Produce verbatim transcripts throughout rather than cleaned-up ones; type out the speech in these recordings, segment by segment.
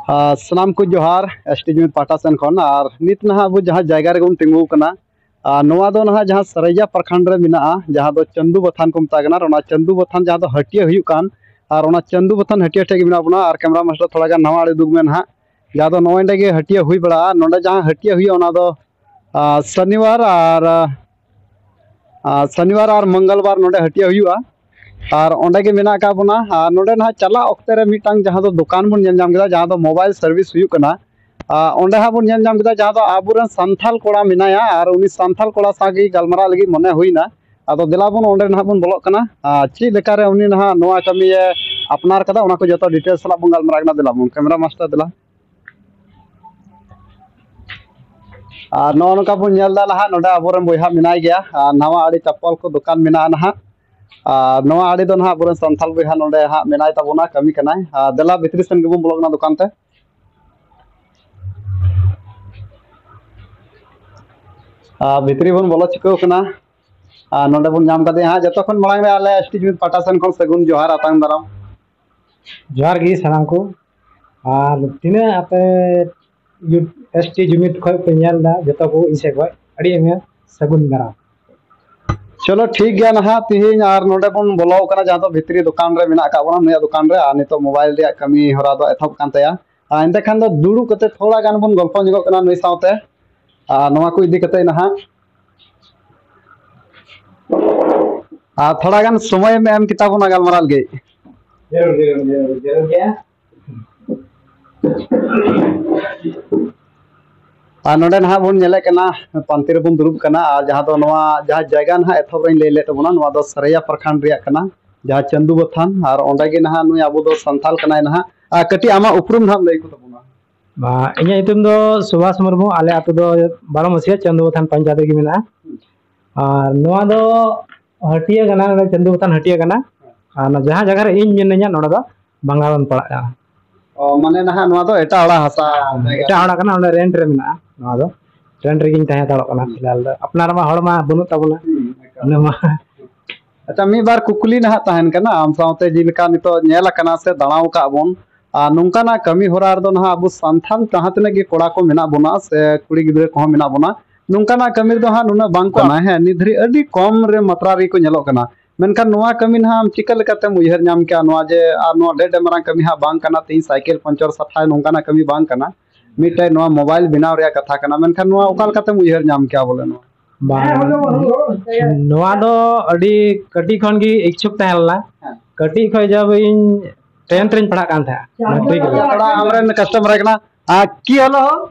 ᱟᱨ ᱥᱟᱱᱟᱢ ᱠᱚ ᱡᱚᱦᱟᱨ, ᱮᱥ ᱴᱤ ᱡᱩᱢᱤᱫ ᱯᱟᱦᱴᱟ ᱥᱮᱱ ᱠᱷᱚᱱ᱾ ᱟᱨ ᱱᱤᱛ ᱱᱟᱦᱟᱜ ᱟᱵᱚ ᱡᱟᱦᱟᱸ ᱡᱟᱭᱜᱟ ᱨᱮᱜᱮ ᱵᱚᱱ ᱛᱤᱸᱜᱩ ᱟᱠᱟᱱᱟ, ᱟᱨ ᱱᱚᱣᱟ ᱫᱚ ᱱᱟᱦᱟᱜ ᱡᱟᱦᱟᱸ ᱥᱟᱨᱟᱭᱟ ᱯᱨᱚᱠᱷᱚᱸᱰ ᱨᱮ ᱢᱮᱱᱟᱜᱼᱟ, ᱡᱟᱦᱟᱸ ᱫᱚ ᱪᱟᱱᱫᱩ ᱵᱟᱛᱷᱟᱱ ᱠᱚ ᱢᱮᱛᱟᱜ ᱠᱟᱱᱟ, ᱟᱨ ᱚᱱᱟ ᱪᱟᱱᱫᱩ ᱵᱟᱛᱷᱟᱱ ᱡᱟᱦᱟᱸ ᱫᱚ ᱦᱟᱹᱴᱤᱭᱟᱹ ᱦᱩᱭᱩᱜ ᱠᱟᱱ, ᱟᱨ ᱚᱱᱟ ᱪᱟᱱᱫᱩ ᱵᱟᱛᱷᱟᱱ ᱦᱟᱹᱴᱤᱭᱟᱹ ᱴᱷᱮᱱ ᱜᱮ ᱢᱮᱱᱟᱜ ᱵᱚᱱᱟ᱾ ᱟᱨ ᱠᱮᱢᱨᱟ ᱢᱟᱥᱴᱟᱨ ᱛᱷᱚᱲᱟ ᱜᱟᱱ ᱱᱟᱣᱟ ᱟᱲᱮ ᱩᱫᱩᱜᱽ ᱢᱮ ᱱᱟᱦᱟᱜ, ᱡᱟᱦᱟᱸ ᱫᱚ ᱱᱚᱜᱼᱚᱭ ᱱᱚᱸᱰᱮ ᱜᱮ ᱦᱟᱹᱴᱤᱭᱟᱹ ᱦᱩᱭ ᱵᱟᱲᱟᱜᱼᱟ᱾ ᱱᱚᱸᱰᱮ ᱡᱟᱦᱟᱸ ᱦᱟᱹᱴᱤᱭᱟᱹ ᱦᱩᱭᱩᱜᱼᱟ, ᱚᱱᱟ ᱫᱚ ᱟᱨ ᱥᱚᱱᱤᱵᱟᱨ ᱟᱨ, ᱟᱨ ᱥᱚᱱᱤᱵᱟᱨ ᱟᱨ ᱢᱚᱝᱜᱚᱞᱵᱟᱨ ᱱᱚᱰᱮ ᱦᱟᱹᱴᱤᱭᱟᱹ ᱦᱩᱭᱩᱜᱼᱟ᱾ ᱟᱨ ᱚᱸᱰᱮ ᱜᱮ ᱢᱮᱱᱟᱜ ᱟᱠᱟᱫ ᱵᱚᱱᱟ᱾ ᱟᱨ ᱱᱚᱰᱮ ᱱᱟᱦᱟᱜ ᱪᱟᱞᱟᱜ ᱚᱠᱛᱮ ᱨᱮ ᱢᱤᱫᱴᱟᱝ ᱡᱟᱦᱟᱸ ᱫᱚ ᱫᱚᱠᱟᱱ ᱵᱚᱱ ᱧᱮᱞ ᱧᱟᱢ ᱠᱮᱫᱟ, ᱡᱟᱦᱟᱸ ᱫᱚ ᱢᱳᱵᱟᱭᱤᱞ ᱥᱟᱨᱵᱷᱤᱥ ᱦᱩᱭᱩᱜ ᱠᱟᱱᱟ᱾ ᱟᱨ ᱚᱸᱰᱮ ᱦᱟᱸᱜ ᱵᱚᱱ ᱧᱮᱞ ᱧᱟᱢ ᱠᱮᱫᱟ, ᱡᱟᱦᱟᱸ ᱫᱚ ᱟᱵᱚᱨᱮᱱ ᱥᱟᱱᱛᱟᱞ ᱠᱚᱲᱟ ᱢᱮᱱᱟᱭᱟ, ᱟᱨ ᱩᱱᱤ ᱥᱟᱱᱛᱟᱞ ᱠᱚᱲᱟ ᱥᱟᱶ ᱜᱮ ᱜᱟᱞᱢᱟᱨᱟᱜ ᱞᱟᱹᱜᱤᱫ ᱢᱚᱱᱮ ᱦᱩᱭᱱᱟ᱾ ᱟᱫᱚ ᱫᱮᱞᱟ ᱵᱚᱱ ᱚᱸᱰᱮ ᱱᱟᱦᱟᱜ ᱵᱚᱱ ᱵᱚᱞᱚᱜ ᱠᱟᱱᱟ᱾ ᱟᱨ ᱪᱮᱫ ᱞᱮᱠᱟᱨᱮ ᱩᱱᱤ ᱱᱟᱦᱟᱜ ᱱᱚᱣᱟ ᱠᱟᱹᱢᱤᱭᱮ ᱟᱯᱱᱟᱨ ᱠᱟᱫᱟ, ᱚᱱᱟ ᱠᱚ ᱡᱚᱛᱚ ᱰᱤᱴᱮᱞᱥ ᱥᱟᱞᱟᱜ ᱵᱚᱱ ᱜᱟᱞᱢᱟᱨᱟᱜ ᱠᱟᱱᱟ᱾ ᱫᱮᱞᱟ ᱵᱚᱱ, ᱠᱮᱢᱨᱟ ᱢᱟᱥᱴᱟᱨ, ᱫᱮᱞᱟ᱾ ᱟᱨ ᱱᱚᱜᱼᱚ ᱱᱚᱝᱠᱟ ᱵᱚᱱ ᱧᱮᱞ ᱮᱫᱟ ᱱᱟᱦᱟᱜ, ᱱᱚᱰᱮ ᱟᱵᱚᱨᱮᱱ ᱵᱚᱭᱦᱟ ᱢᱮᱱᱟᱭ ᱜᱮᱭᱟ᱾ ᱟᱨ ᱱᱟᱣᱟ ᱟᱹᱰᱤ ᱪᱟᱯᱯᱚᱞ ᱠᱚ ᱫᱚᱠᱟᱱ ᱢᱮᱱᱟᱜᱼᱟ ᱱᱟᱦᱟᱜ᱾ ᱟᱨ ᱱᱚᱣᱟ ᱟᱹᱰᱤ ᱫᱚ ᱱᱟᱦᱟᱜ ᱟᱵᱚᱨᱮᱱ ᱥᱟᱱᱛᱟᱲ ᱵᱚᱭᱦᱟ ᱱᱚᱰᱮ ᱦᱟᱸᱜ ᱢᱮᱱᱟᱭ ᱛᱟᱵᱚᱱᱟ, ᱠᱟᱹᱢᱤ ᱠᱟᱱᱟᱭ᱾ ᱟᱨ ᱫᱮᱞᱟ ᱵᱷᱤᱛᱨᱤ ᱥᱮᱱ ᱜᱮᱵᱚᱱ ᱵᱚᱞᱚᱜ ᱠᱟᱱᱟ ᱫᱚᱠᱟᱱ ᱛᱮ᱾ ᱟᱨ ᱵᱷᱤᱛᱨᱤ ᱵᱚᱱ ᱵᱚᱞᱚ ᱪᱩᱠᱟᱹᱣ ᱠᱟᱱᱟ᱾ ᱟᱨ ᱱᱚᱰᱮ ᱵᱚᱱ ᱧᱟᱢ ᱠᱟᱫᱮᱭᱟ ᱦᱟᱸᱜ᱾ ᱡᱚᱛᱚ ᱠᱷᱚᱱ ᱢᱟᱲᱟᱝ ᱨᱮ ᱟᱞᱮ ᱮᱥ ᱴᱤ ᱡᱩᱢᱤᱫ ᱯᱟᱦᱴᱟ ᱥᱮᱱ ᱠᱷᱚᱱ ᱥᱟᱹᱜᱩᱱ ᱡᱚᱦᱟᱨ, ᱟᱛᱟᱝ ᱫᱟᱨᱟᱢ᱾ ᱡᱚᱦᱟᱨ ᱜᱮ ᱥᱟᱱᱟᱢ ᱠᱚ᱾ ᱟᱨ ᱛᱤᱱᱟᱹᱜ ᱟᱯᱮ ᱮᱥ ᱴᱤ ᱡᱩᱢᱤᱫ ᱠᱷᱚᱱ ᱯᱮ ᱧᱮᱞ ᱮᱫᱟ, ᱡᱚᱛᱚ ᱠᱚ ᱤᱧ ᱥᱮᱫ ᱠᱷᱚᱱ ᱟᱹᱰᱤ ᱟᱭᱢᱟ ᱥᱟᱹᱜᱩᱱ ᱫᱟᱨᱟᱢ᱾ ᱪᱚᱞᱚ, ᱴᱷᱤᱠ ᱜᱮᱭᱟ ᱱᱟᱦᱟᱜ, ᱛᱤᱦᱤᱧ ᱟᱨ ᱱᱚᱰᱮ ᱵᱚᱱ ᱵᱚᱞᱚ ᱟᱠᱟᱱᱟ, ᱡᱟᱦᱟᱸ ᱫᱚ ᱵᱷᱤᱛᱨᱤ ᱫᱚᱠᱟᱱ ᱨᱮ ᱢᱮᱱᱟᱜ ᱟᱠᱟᱫ ᱵᱚᱱᱟ, ᱱᱩᱭᱟᱜ ᱫᱚᱠᱟᱱ ᱨᱮ᱾ ᱟᱨ ᱱᱤᱛᱚᱜ ᱢᱳᱵᱟᱭᱤᱞ ᱨᱮᱭᱟᱜ ᱠᱟᱹᱢᱤ ᱦᱚᱨᱟ ᱫᱚ ᱮᱛᱚᱦᱚᱵ ᱠᱟᱱ ᱛᱟᱭᱟ᱾ ᱟᱨ ᱮᱱᱛᱮ ᱠᱷᱟᱱ ᱫᱚ ᱫᱩᱲᱩᱵ ᱠᱟᱛᱮ ᱛᱷᱚᱲᱟ ᱜᱟᱱ ᱵᱚᱱ ᱜᱚᱞᱯᱚ ᱧᱚᱜᱚᱜ ᱠᱟᱱᱟ ᱱᱩᱭ ᱥᱟᱶᱛᱮ, ᱟᱨ ᱱᱚᱣᱟ ᱠᱚ ᱤᱫᱤ ᱠᱟᱛᱮ ᱱᱟᱦᱟᱜ᱾ ᱟᱨ ᱛᱷᱚᱲᱟ ᱜᱟᱱ ᱥᱚᱢᱚᱭᱮᱢ ᱮᱢ ᱠᱮᱛᱟ ᱵᱚᱱᱟ ᱜᱟᱞᱢᱟᱨᱟᱣ ᱞᱟᱹᱜᱤᱫ᱾ ᱡᱟᱹᱨᱩᱲ, ᱡᱟᱹᱨᱩᱲ, ᱡᱟᱹᱨᱩᱲ, ᱡᱟᱹᱨᱩᱲ ᱜᱮᱭᱟ᱾ ᱟᱨ ᱱᱚᱰᱮ ᱱᱟᱦᱟᱜ ᱵᱚᱱ ᱧᱮᱞᱮᱫ ᱠᱟᱱᱟ, ᱯᱟᱱᱛᱮ ᱨᱮᱵᱚᱱ ᱫᱩᱲᱩᱵ ᱠᱟᱱᱟ᱾ ᱟᱨ ᱡᱟᱦᱟᱸ ᱫᱚ ᱱᱚᱣᱟ ᱡᱟᱦᱟᱸ ᱡᱟᱭᱜᱟ ᱱᱟᱦᱟᱜ ᱮᱛᱚᱦᱚᱵ ᱨᱮᱧ ᱞᱟᱹᱭ ᱞᱮᱫ ᱛᱟᱵᱚᱱᱟ, ᱱᱚᱣᱟ ᱫᱚ ᱥᱟᱨᱟᱭᱟ ᱯᱨᱚᱠᱷᱚᱸᱰ ᱨᱮᱭᱟᱜ ᱠᱟᱱᱟ, ᱡᱟᱦᱟᱸ ᱪᱟᱱᱫᱩ ᱵᱟᱛᱷᱟᱱ᱾ ᱟᱨ ᱚᱸᱰᱮ ᱜᱮ ᱱᱟᱦᱟᱜ ᱱᱩᱭ ᱟᱵᱚ ᱫᱚ ᱥᱟᱱᱛᱟᱞ ᱠᱟᱱᱟᱭ ᱱᱟᱦᱟᱜ᱾ ᱟᱨ ᱠᱟᱹᱴᱤᱡ ᱟᱢᱟᱜ ᱩᱯᱨᱩᱢ ᱱᱟᱦᱟᱜ ᱞᱟᱹᱭ ᱠᱚ ᱛᱟᱵᱚᱱᱟ᱾ ᱢᱟ, ᱤᱧᱟᱹᱜ ᱧᱩᱛᱩᱢ ᱫᱚ ᱥᱩᱵᱷᱟᱥ ᱢᱩᱨᱢᱩ᱾ ᱟᱞᱮ ᱟᱹᱛᱩ ᱫᱚ ᱵᱟᱨᱚᱢᱟᱹᱥᱤᱭᱟᱹ ᱪᱟᱱᱫᱩ ᱵᱟᱛᱷᱟᱱ ᱯᱚᱧᱪᱟᱭᱮᱛ ᱨᱮᱜᱮ ᱢᱮᱱᱟᱜᱼᱟ᱾ ᱟᱨ ᱱᱚᱣᱟ ᱫᱚ ᱦᱟᱹᱴᱤᱭᱟᱹ ᱠᱟᱱᱟ, ᱱᱚᱰᱮ ᱪᱟᱱᱫᱩ ᱵᱟᱛᱷᱟᱱ ᱦᱟᱹᱴᱤᱭᱟᱹ ᱠᱟᱱᱟ᱾ ᱟᱨ ᱚᱱᱟ ᱡᱟᱦᱟᱸ ᱡᱟᱭᱜᱟ ᱨᱮ ᱤᱧ ᱢᱤᱱᱟᱹᱧᱟ, ᱱᱚᱰᱮ ᱫᱚ ᱵᱟᱝᱜᱟᱞᱟᱱ ᱯᱟᱲᱟᱜ ᱠᱟᱱᱟ᱾ ᱚ, ᱢᱟᱱᱮ ᱱᱟᱦᱟᱜ ᱱᱚᱣᱟ ᱫᱚ ᱮᱴᱟᱜ ᱦᱚᱲᱟᱜ ᱦᱟᱥᱟ ᱡᱟᱭᱜᱟ? ᱮᱴᱟᱜ ᱦᱚᱲᱟᱜ ᱠᱟᱱᱟ, ᱚᱸᱰᱮ ᱨᱮᱱᱴ ᱨᱮ ᱢᱮᱱᱟᱜᱼᱟ᱾ ᱱᱚᱣᱟ ᱫᱚ ᱨᱮᱱᱴ ᱨᱮᱜᱮᱧ ᱛᱟᱦᱮᱸ ᱦᱟᱛᱟᱲᱚᱜ ᱠᱟᱱᱟ ᱯᱷᱤᱞᱦᱟᱞ ᱫᱚ᱾ ᱟᱯᱱᱟᱨ ᱢᱟ ᱦᱚᱲ ᱢᱟ ᱵᱟᱹᱱᱩᱜ ᱛᱟᱵᱚᱱᱟ᱾ ᱦᱩᱸ, ᱮᱠᱟᱞ᱾ ᱤᱱᱟᱹ ᱢᱟ᱾ ᱟᱪᱪᱷᱟ, ᱢᱤᱫ ᱵᱟᱨ ᱠᱩᱠᱞᱤ ᱱᱟᱦᱟᱜ ᱛᱟᱦᱮᱱ ᱠᱟᱱᱟ, ᱟᱢ ᱥᱟᱶᱛᱮ ᱡᱮᱞᱮᱠᱟ ᱱᱤᱛᱚᱜ ᱧᱮᱞ ᱟᱠᱟᱱᱟ ᱥᱮ ᱫᱟᱬᱟᱣ ᱟᱠᱟᱫ ᱵᱚᱱ, ᱟᱨ ᱱᱚᱝᱠᱟᱱᱟᱜ ᱠᱟᱹᱢᱤ ᱦᱚᱨᱟ ᱨᱮᱫᱚ ᱱᱟᱦᱟᱜ ᱟᱵᱚ ᱥᱟᱱᱛᱟᱲ ᱡᱟᱦᱟᱸ ᱛᱤᱱᱟᱹᱜ ᱜᱮ ᱠᱚᱲᱟ ᱠᱚ ᱢᱮᱱᱟᱜ ᱵᱚᱱᱟ ᱥᱮ ᱠᱩᱲᱤ ᱜᱤᱫᱽᱨᱟᱹ ᱠᱚᱦᱚᱸ ᱢᱮᱱᱟᱜ ᱵᱚᱱᱟ, ᱱᱚᱝᱠᱟᱱᱟᱜ ᱠᱟᱹᱢᱤ ᱨᱮᱫᱚ ᱦᱟᱸᱜ ᱱᱩᱱᱟᱹᱜ ᱵᱟᱝ ᱠᱚ ᱠᱟᱱᱟ᱾ ᱦᱮᱸ, ᱱᱤᱛ ᱫᱷᱟᱹᱨᱤᱡ ᱟᱹᱰᱤ ᱠᱚᱢ ᱨᱮ ᱢᱟᱛᱨᱟ ᱨᱮᱠᱚ ᱧᱮᱞᱚᱜ ᱠᱟᱱᱟ᱾ ᱢᱮᱱᱠᱷᱟᱱ ᱱᱚᱣᱟ ᱠᱟᱹᱢᱤ ᱱᱟᱦᱟᱜ ᱟᱢ ᱪᱤᱠᱟᱹ ᱞᱮᱠᱟᱛᱮᱢ ᱩᱭᱦᱟᱹᱨ ᱧᱟᱢ ᱠᱮᱜᱼᱟ ᱱᱚᱣᱟ ᱡᱮ ᱟᱨ ᱱᱚᱣᱟ ᱰᱮ ᱰᱮ ᱢᱟᱨᱟᱝ ᱠᱟᱹᱢᱤ ᱦᱟᱸᱜ ᱵᱟᱝ ᱠᱟᱱᱟ, ᱛᱮᱦᱤᱧ ᱥᱟᱭᱠᱮᱞ ᱯᱚᱧᱪᱟᱨ ᱥᱟᱯᱷᱟᱭ ᱱᱚᱝᱠᱟᱱᱟᱜ ᱠᱟᱹᱢᱤ ᱵᱟᱝ ᱠᱟᱱᱟ, ᱢᱤᱫᱴᱮᱡ ᱱᱚᱣᱟ ᱢᱳᱵᱟᱭᱤᱞ ᱵᱮᱱᱟᱣ ᱨᱮᱭᱟᱜ ᱠᱟᱛᱷᱟ ᱠᱟᱱᱟ, ᱢᱮᱱᱠᱷᱟᱱ ᱱᱚᱣᱟ ᱚᱠᱟ ᱞᱮᱠᱟᱛᱮᱢ ᱩᱭᱦᱟᱹᱨ ᱧᱟᱢ ᱠᱮᱜᱼᱟ ᱵᱚᱞᱮ ᱱᱚᱣᱟ? ᱵᱟᱝ, ᱱᱚᱣᱟ ᱫᱚ ᱟᱹᱰᱤ ᱠᱟᱹᱴᱤᱡ ᱠᱷᱚᱱ ᱜᱮ ᱤᱪᱪᱷᱩᱠ ᱛᱟᱦᱮᱸ ᱞᱮᱱᱟ᱾ ᱦᱮᱸ᱾ ᱠᱟᱹᱴᱤᱡ ᱠᱷᱚᱱ ᱡᱚᱵ ᱤᱧ ᱴᱮᱱᱛᱷ ᱨᱤᱧ ᱯᱟᱲᱦᱟᱜ ᱠᱟᱱ ᱛᱟᱦᱮᱸᱫ, ᱢᱮᱴᱨᱤᱠ ᱨᱮ᱾ ᱛᱷᱚᱲᱟ ᱟᱢᱨᱮᱱ ᱠᱟᱥᱴᱚᱢᱟᱨ ᱠᱟᱱᱟ᱾ ᱟᱨ ᱠᱤ ᱦᱚᱞᱳ?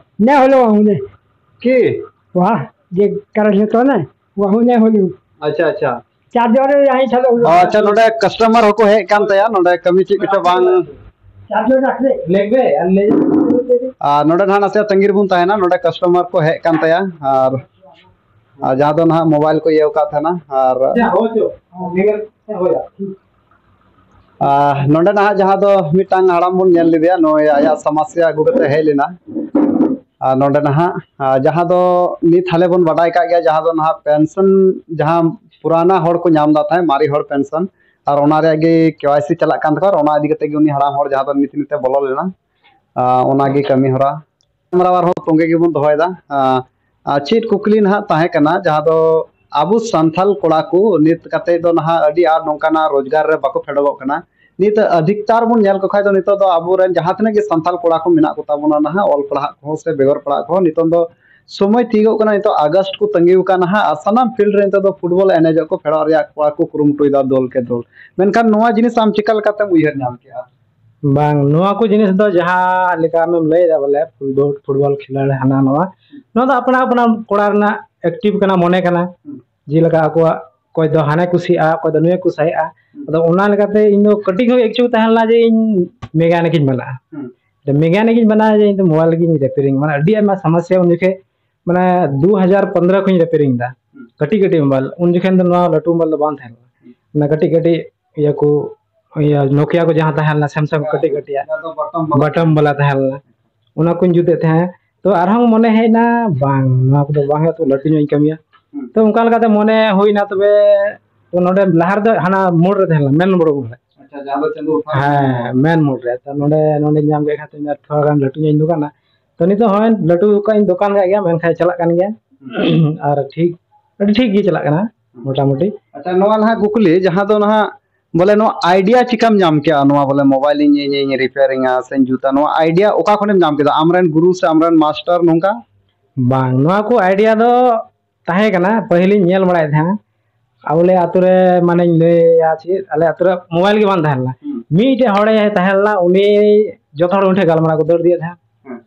ᱱᱮ ᱦᱚᱞᱳ ᱦᱩᱱᱮ᱾ ᱠᱤ? ᱣᱟᱦ, ᱡᱮ ᱠᱟᱨᱟᱡ ᱦᱚᱛᱚ ᱱᱮ, ᱣᱟᱦᱩ ᱱᱮ ᱦᱚᱞᱳ᱾ ᱟᱪᱪᱷᱟ, ᱟᱪᱪᱷᱟ᱾ ᱪᱟᱨᱡᱚᱨ ᱨᱮ ᱭᱟᱦᱤ ᱪᱟᱞᱩ ᱦᱩᱭᱩᱜᱼᱟ᱾ ᱟᱪᱪᱷᱟ, ᱱᱚᱰᱮ ᱠᱟᱥᱴᱚᱢᱟᱨ ᱦᱚᱸᱠᱚ ᱦᱮᱡ ᱠᱟᱱ ᱛᱟᱭᱟ, ᱱᱚᱰᱮ ᱠᱟᱹᱢᱤ ᱪᱮᱫ ᱠᱚᱪᱚ ᱵᱟᱝ᱾ ᱪᱟᱨᱡᱚᱨ ᱨᱟᱠᱷ ᱞᱮ᱾ ᱞᱮᱜ ᱵᱮ, ᱟᱨ ᱞᱮ᱾ ᱟᱨ ᱱᱚᱰᱮ ᱱᱟᱦᱟᱜ ᱱᱟᱥᱮ ᱛᱟᱺᱜᱤ ᱨᱮᱵᱚᱱ ᱛᱟᱦᱮᱱᱟ, ᱱᱚᱰᱮ ᱠᱟᱥᱴᱚᱢᱟᱨ ᱠᱚ ᱦᱮᱡ ᱠᱟᱱ ᱛᱟᱭᱟ, ᱟᱨ, ᱟᱨ ᱡᱟᱦᱟᱸ ᱫᱚ ᱱᱟᱦᱟᱜ ᱢᱳᱵᱟᱭᱤᱞ ᱠᱚ ᱤᱭᱟᱹ ᱟᱠᱟᱫ ᱛᱟᱦᱮᱱᱟ, ᱟᱨ ᱟᱪᱪᱷᱟ, ᱦᱳᱭ ᱪᱚ᱾ ᱱᱤᱭᱟᱹ ᱦᱳᱭ᱾ ᱟᱨ ᱱᱚᱰᱮ ᱱᱟᱦᱟᱜ ᱡᱟᱦᱟᱸ ᱫᱚ ᱢᱤᱫᱴᱟᱝ ᱦᱟᱲᱟᱢ ᱵᱚᱱ ᱧᱮᱞ ᱞᱮᱫᱮᱭᱟ, ᱱᱚᱜᱼᱚᱭ ᱟᱭᱟᱜ ᱥᱚᱢᱚᱥᱥᱟ ᱟᱹᱜᱩ ᱠᱟᱛᱮ ᱦᱮᱡ ᱞᱮᱱᱟ᱾ ᱟᱨ ᱱᱚᱰᱮ ᱱᱟᱦᱟᱜ, ᱟᱨ ᱡᱟᱦᱟᱸ ᱫᱚ ᱱᱤᱛ ᱦᱟᱞᱮ ᱵᱚᱱ ᱵᱟᱰᱟᱭ ᱠᱟᱜ ᱜᱮᱭᱟ, ᱡᱟᱦᱟᱸ ᱫᱚ ᱱᱟᱦᱟᱜ ᱯᱮᱱᱥᱚᱱ ᱡᱟᱦᱟᱸ ᱯᱩᱨᱟᱱᱟ ᱦᱚᱲ ᱠᱚ ᱧᱟᱢ ᱫᱟ ᱛᱟᱦᱮᱸᱫ, ᱢᱟᱨᱮ ᱦᱚᱲ ᱯᱮᱱᱥᱚᱱ, ᱟᱨ ᱚᱱᱟ ᱨᱮᱭᱟᱜ ᱜᱮ ᱠᱮ ᱣᱟᱭ ᱥᱤ ᱪᱟᱞᱟᱜ ᱠᱟᱱ ᱛᱟᱠᱚᱣᱟ, ᱟᱨ ᱚᱱᱟ ᱤᱫᱤ ᱠᱟᱛᱮ ᱜᱮ ᱩᱱᱤ ᱦᱟᱲᱟᱢ ᱦᱚᱲ ᱡᱟᱦᱟᱸ ᱫᱚ ᱱᱤᱛ ᱱᱤᱛ ᱮ ᱵᱚᱞᱚ ᱞᱮᱱᱟ, ᱟᱨ ᱚᱱᱟ ᱜᱮ ᱠᱟᱹᱢᱤ ᱦᱚᱨᱟ᱾ ᱜᱟᱞᱢᱟᱨᱟᱣ ᱟᱨᱦᱚᱸ ᱛᱚᱸᱜᱮ ᱜᱮᱵᱚᱱ ᱫᱚᱦᱚᱭᱮᱫᱟ᱾ ᱟᱸ, ᱟᱨ ᱪᱮᱫ ᱠᱩᱠᱞᱤ ᱱᱟᱦᱟᱜ ᱛᱟᱦᱮᱸ ᱠᱟᱱᱟ, ᱡᱟᱦᱟᱸ ᱫᱚ ᱟᱵᱚ ᱥᱟᱱᱛᱟᱞ ᱠᱚᱲᱟ ᱠᱚ ᱱᱤᱛ ᱠᱟᱛᱮ ᱫᱚ ᱱᱟᱦᱟᱜ ᱟᱹᱰᱤ ᱟᱸᱴ ᱱᱚᱝᱠᱟᱱᱟᱜ ᱨᱳᱡᱽᱜᱟᱨ ᱨᱮ ᱵᱟᱠᱚ ᱯᱷᱮᱰᱚᱜᱚᱜ ᱠᱟᱱᱟ᱾ ᱱᱤᱛ ᱟᱫᱷᱤᱠᱛᱟᱨ ᱵᱚᱱ ᱧᱮᱞ ᱠᱚ ᱠᱷᱟᱡ ᱫᱚ ᱱᱤᱛᱚᱜ ᱫᱚ ᱟᱵᱚᱨᱮᱱ ᱡᱟᱦᱟᱸ ᱛᱤᱱᱟᱹᱜ ᱜᱮ ᱥᱟᱱᱛᱟᱞ ᱠᱚᱲᱟ ᱠᱚ ᱢᱮᱱᱟᱜ ᱠᱚ ᱛᱟᱵᱚᱱᱟ ᱱᱟᱦᱟᱜ, ᱚᱞ ᱯᱟᱲᱦᱟᱜ ᱠᱚᱦᱚᱸ ᱥᱮ ᱵᱮᱜᱚᱨ ᱯᱟᱲᱦᱟᱜ ᱠᱚᱦᱚᱸ, ᱱᱤᱛᱚᱝ ᱫᱚ ᱥᱚᱢᱚᱭ ᱛᱤᱭᱳᱜᱚᱜ ᱠᱟᱱᱟ, ᱱᱤᱛᱚᱜ ᱟᱜᱚᱥᱴ ᱠᱚ ᱛᱟᱺᱜᱤ ᱟᱠᱟᱫ ᱱᱟᱦᱟᱜ, ᱟᱨ ᱥᱟᱱᱟᱢ ᱯᱷᱤᱞᱰ ᱨᱮ ᱱᱤᱛᱚᱜ ᱫᱚ ᱯᱷᱩᱴᱵᱚᱞ ᱮᱱᱮᱡᱚᱜ ᱠᱚ ᱯᱷᱮᱰᱚᱜ ᱨᱮᱭᱟᱜ ᱠᱚᱲᱟ ᱠᱚ ᱠᱩᱨᱩᱢᱩᱴᱩᱭᱮᱫᱟ ᱫᱚᱞ ᱠᱮ ᱫᱚᱞ᱾ ᱢᱮᱱᱠᱷᱟᱱ ᱱᱚᱣᱟ ᱡᱤᱱᱤᱥ ᱟᱢ ᱪᱤᱠᱟ ᱞᱮᱠᱟᱛᱮᱢ ᱩᱭᱦᱟᱹᱨ ᱧᱟᱢ ᱠᱮᱜᱼᱟ? ᱵᱟᱝ, ᱱᱚᱣᱟ ᱠᱚ ᱡᱤᱱᱤᱥ ᱫᱚ ᱡᱟᱦᱟᱸ ᱞᱮᱠᱟ ᱟᱢᱮᱢ ᱞᱟᱹᱭᱮᱫᱟ ᱵᱚᱞᱮ ᱯᱷᱩᱴᱵᱚᱞ, ᱯᱷᱩᱴᱵᱚᱞ ᱠᱷᱮᱞᱳᱰ ᱦᱟᱱᱟ ᱱᱚᱣᱟ, ᱱᱚᱣᱟ ᱫᱚ ᱟᱯᱱᱟ ᱟᱯᱱᱟᱨ ᱠᱚᱲᱟ ᱨᱮᱱᱟᱜ ᱮᱠᱴᱤᱵᱷ ᱠᱟᱱᱟ, ᱢᱚᱱᱮ ᱠᱟᱱᱟ᱾ ᱦᱩᱸ᱾ ᱡᱮᱞᱮᱠᱟ ᱟᱠᱚᱣᱟᱜ ᱚᱠᱚᱭ ᱫᱚ ᱦᱟᱱᱮ ᱠᱩᱥᱤᱭᱟᱜᱼᱟ, ᱚᱠᱚᱭ ᱫᱚ ᱱᱩᱭᱮ ᱠᱩᱥᱤᱭᱟᱜᱼᱟ᱾ ᱦᱩᱸ᱾ ᱟᱫᱚ ᱚᱱᱟ ᱞᱮᱠᱟᱛᱮ ᱤᱧ ᱫᱚ ᱠᱟᱹᱴᱤᱡ ᱠᱷᱚᱱ ᱤᱪᱪᱷᱩ ᱛᱟᱦᱮᱸ ᱞᱮᱱᱟ ᱡᱮ ᱤᱧ ᱢᱮᱠᱟᱱᱤᱠ ᱤᱧ ᱵᱮᱱᱟᱜᱼᱟ᱾ ᱦᱩᱸ᱾ ᱢᱮᱠᱟᱱᱤᱠ ᱤᱧ ᱵᱮᱱᱟᱜᱼᱟ ᱡᱮ ᱤᱧ ᱫᱚ ᱢᱳᱵᱟᱭᱤᱞ ᱜᱤᱧ ᱨᱤᱯᱮᱭᱟᱨᱤᱝ, ᱢᱟᱱᱮ ᱟᱹᱰᱤ ᱟᱭᱢᱟ ᱥᱚᱢᱚᱥᱥᱟ ᱩᱱ ᱡᱚᱠᱷᱮᱡ, ᱢᱟᱱᱮ ᱫᱩ ᱦᱟᱡᱟᱨ ᱯᱚᱱᱫᱽᱨᱚ ᱠᱷᱚᱱᱤᱧ ᱨᱤᱯᱮᱭᱟᱨᱤᱝ ᱮᱫᱟ᱾ ᱦᱩᱸ᱾ ᱠᱟᱹᱴᱤᱡ ᱠᱟᱹᱴᱤᱡ ᱢᱳᱵᱟᱭᱤᱞ, ᱩᱱ ᱡᱚᱠᱷᱮᱱ ᱫᱚ ᱱᱚᱣᱟ ᱞᱟᱹᱴᱩ ᱢᱳᱵᱟᱭᱤᱞ ᱫᱚ ᱵᱟᱝ ᱛᱟᱦᱮᱸ ᱞᱮᱱᱟ᱾ ᱦᱩᱸ᱾ ᱚᱱᱟ ᱠᱟᱹᱴᱤᱡ ᱠᱟᱹᱴᱤᱡ ᱤᱭᱟᱹ ᱠᱚ, ᱤᱭᱟᱹ ᱱᱳᱠᱤᱭᱟ ᱠᱚ ᱡᱟᱦᱟᱸ ᱛᱟᱦᱮᱸ ᱞᱮᱱᱟ, ᱥᱮᱢᱥᱟᱝ ᱠᱟᱹᱴᱤᱡ ᱠᱟᱹᱴᱤᱡ ᱟᱜ, ᱡᱟᱦᱟᱸ ᱫᱚ ᱵᱚᱴᱚᱢ ᱵᱟᱞᱟ᱾ ᱵᱚᱴᱚᱢ ᱵᱟᱞᱟ ᱛᱟᱦᱮᱸ ᱞᱮᱱᱟ, ᱚᱱᱟ ᱠᱚᱧ ᱡᱩᱛᱮᱫ ᱛᱟᱦᱮᱸᱫ᱾ ᱛᱚ ᱟᱨᱦᱚᱸ ᱢᱚᱱᱮ ᱦᱮᱡ ᱮᱱᱟ, ᱵᱟᱝ, ᱱᱚᱣᱟ ᱠᱚᱫᱚ ᱵᱟᱝ ᱦᱩᱭᱩᱜᱼᱟ, ᱛᱚ ᱞᱟᱹᱴᱩ ᱧᱚᱜ ᱤᱧ ᱠᱟᱹᱢᱤᱭᱟ᱾ ᱦᱩᱸ᱾ ᱛᱚ ᱚᱱᱠᱟ ᱞᱮᱠᱟᱛᱮ ᱢᱚᱱᱮ ᱦᱩᱭᱱᱟ, ᱛᱚᱵᱮ ᱛᱚ ᱱᱚᱰᱮ ᱞᱟᱦᱟ ᱨᱮᱫᱚ ᱦᱟᱱᱟ ᱢᱳᱲ ᱨᱮ ᱛᱟᱦᱮᱸ ᱞᱮᱱᱟ, ᱢᱮᱱ ᱨᱳᱰ ᱨᱮ᱾ ᱟᱪᱪᱷᱟ, ᱡᱟᱦᱟᱸ ᱫᱚ ᱪᱟᱸᱫᱳ ᱯᱷᱟᱸᱠ ᱦᱮᱸ, ᱢᱮᱱ ᱢᱳᱲ ᱨᱮ᱾ ᱛᱚ ᱱᱚᱰᱮ, ᱱᱚᱰᱮᱧ ᱧᱟᱢ ᱠᱮᱫ ᱠᱷᱟᱱ ᱛᱚ ᱤᱧ ᱟᱨ ᱛᱷᱚᱲᱟ ᱜᱟᱱ ᱞᱟᱹᱴᱩ ᱧᱚᱜ ᱤᱧ ᱫᱚᱠᱟᱱᱟ᱾ ᱛᱚ ᱱᱤᱛᱚᱜ ᱦᱚᱸ ᱞᱟᱹᱴᱩ ᱠᱟᱜ ᱤᱧ ᱫᱚᱠᱟᱱ ᱠᱟᱜ ᱜᱮᱭᱟ, ᱢᱮᱱᱠᱷᱟᱱ ᱪᱟᱞᱟᱜ ᱠᱟᱱ ᱜᱮᱭᱟ᱾ ᱟᱨ ᱴᱷᱤᱠ, ᱟᱹᱰᱤ ᱴᱷᱤᱠ ᱜᱮ ᱪᱟᱞᱟᱜ ᱠᱟᱱᱟ ᱢᱚᱴᱟᱢᱩᱴᱤ᱾ ᱟᱪᱪᱷᱟ, ᱱᱚᱣᱟ ᱱᱟᱦᱟᱜ ᱠᱩᱠᱞᱤ, ᱡᱟᱦᱟᱸ ᱫᱚ ᱱᱟᱦᱟᱜ ᱵᱚᱞᱮ ᱱᱚᱣᱟ ᱟᱭᱰᱤᱭᱟ ᱪᱤᱠᱟᱢ ᱧᱟᱢ ᱠᱮᱜᱼᱟ, ᱱᱚᱣᱟ ᱵᱚᱞᱮ ᱢᱳᱵᱟᱭᱤᱞ ᱤᱧ, ᱤᱧ, ᱤᱧ ᱨᱤᱯᱮᱭᱟᱨᱤᱝᱟ ᱥᱮᱧ ᱡᱩᱛᱟ, ᱱᱚᱣᱟ ᱟᱭᱰᱤᱭᱟ ᱚᱠᱟ ᱠᱷᱚᱱᱮᱢ ᱧᱟᱢ ᱠᱮᱫᱟ? ᱟᱢᱨᱮᱱ ᱜᱩᱨᱩ ᱥᱮ ᱟᱢᱨᱮᱱ ᱢᱟᱥᱴᱟᱨ ᱱᱚᱝᱠᱟ? ᱵᱟᱝ, ᱱᱚᱣᱟ ᱠᱚ ᱟᱭᱰᱤᱭᱟ ᱫᱚ ᱛᱟᱦᱮᱸ ᱠᱟᱱᱟ, ᱯᱟᱹᱦᱤᱞᱤᱧ ᱧᱮᱞ ᱵᱟᱲᱟᱭᱮᱫ ᱛᱟᱦᱮᱸᱱᱟ᱾ ᱟᱵᱚᱞᱮ ᱟᱛᱳ ᱨᱮ, ᱢᱟᱱᱮᱧ ᱞᱟᱹᱭᱟ ᱪᱮᱫ, ᱟᱞᱮ ᱟᱛᱳ ᱨᱮ ᱢᱳᱵᱟᱭᱤᱞ ᱜᱮ ᱵᱟᱝ ᱛᱟᱦᱮᱸ ᱞᱮᱱᱟ᱾ ᱦᱩᱸ᱾ ᱢᱤᱫᱴᱮᱡ ᱦᱚᱲᱮ ᱛᱟᱦᱮᱸ ᱞᱮᱱᱟ, ᱩᱱᱤ ᱡᱚᱛᱚ ᱦᱚᱲ ᱩᱱᱤ ᱴᱷᱮᱱ ᱜᱟᱞᱢᱟᱨᱟᱣ ᱠᱚ ᱫᱟᱹᱲ ᱤᱫᱤᱭᱮᱫ ᱛᱟᱦᱮᱸᱱᱟ᱾ ᱦᱮᱸ᱾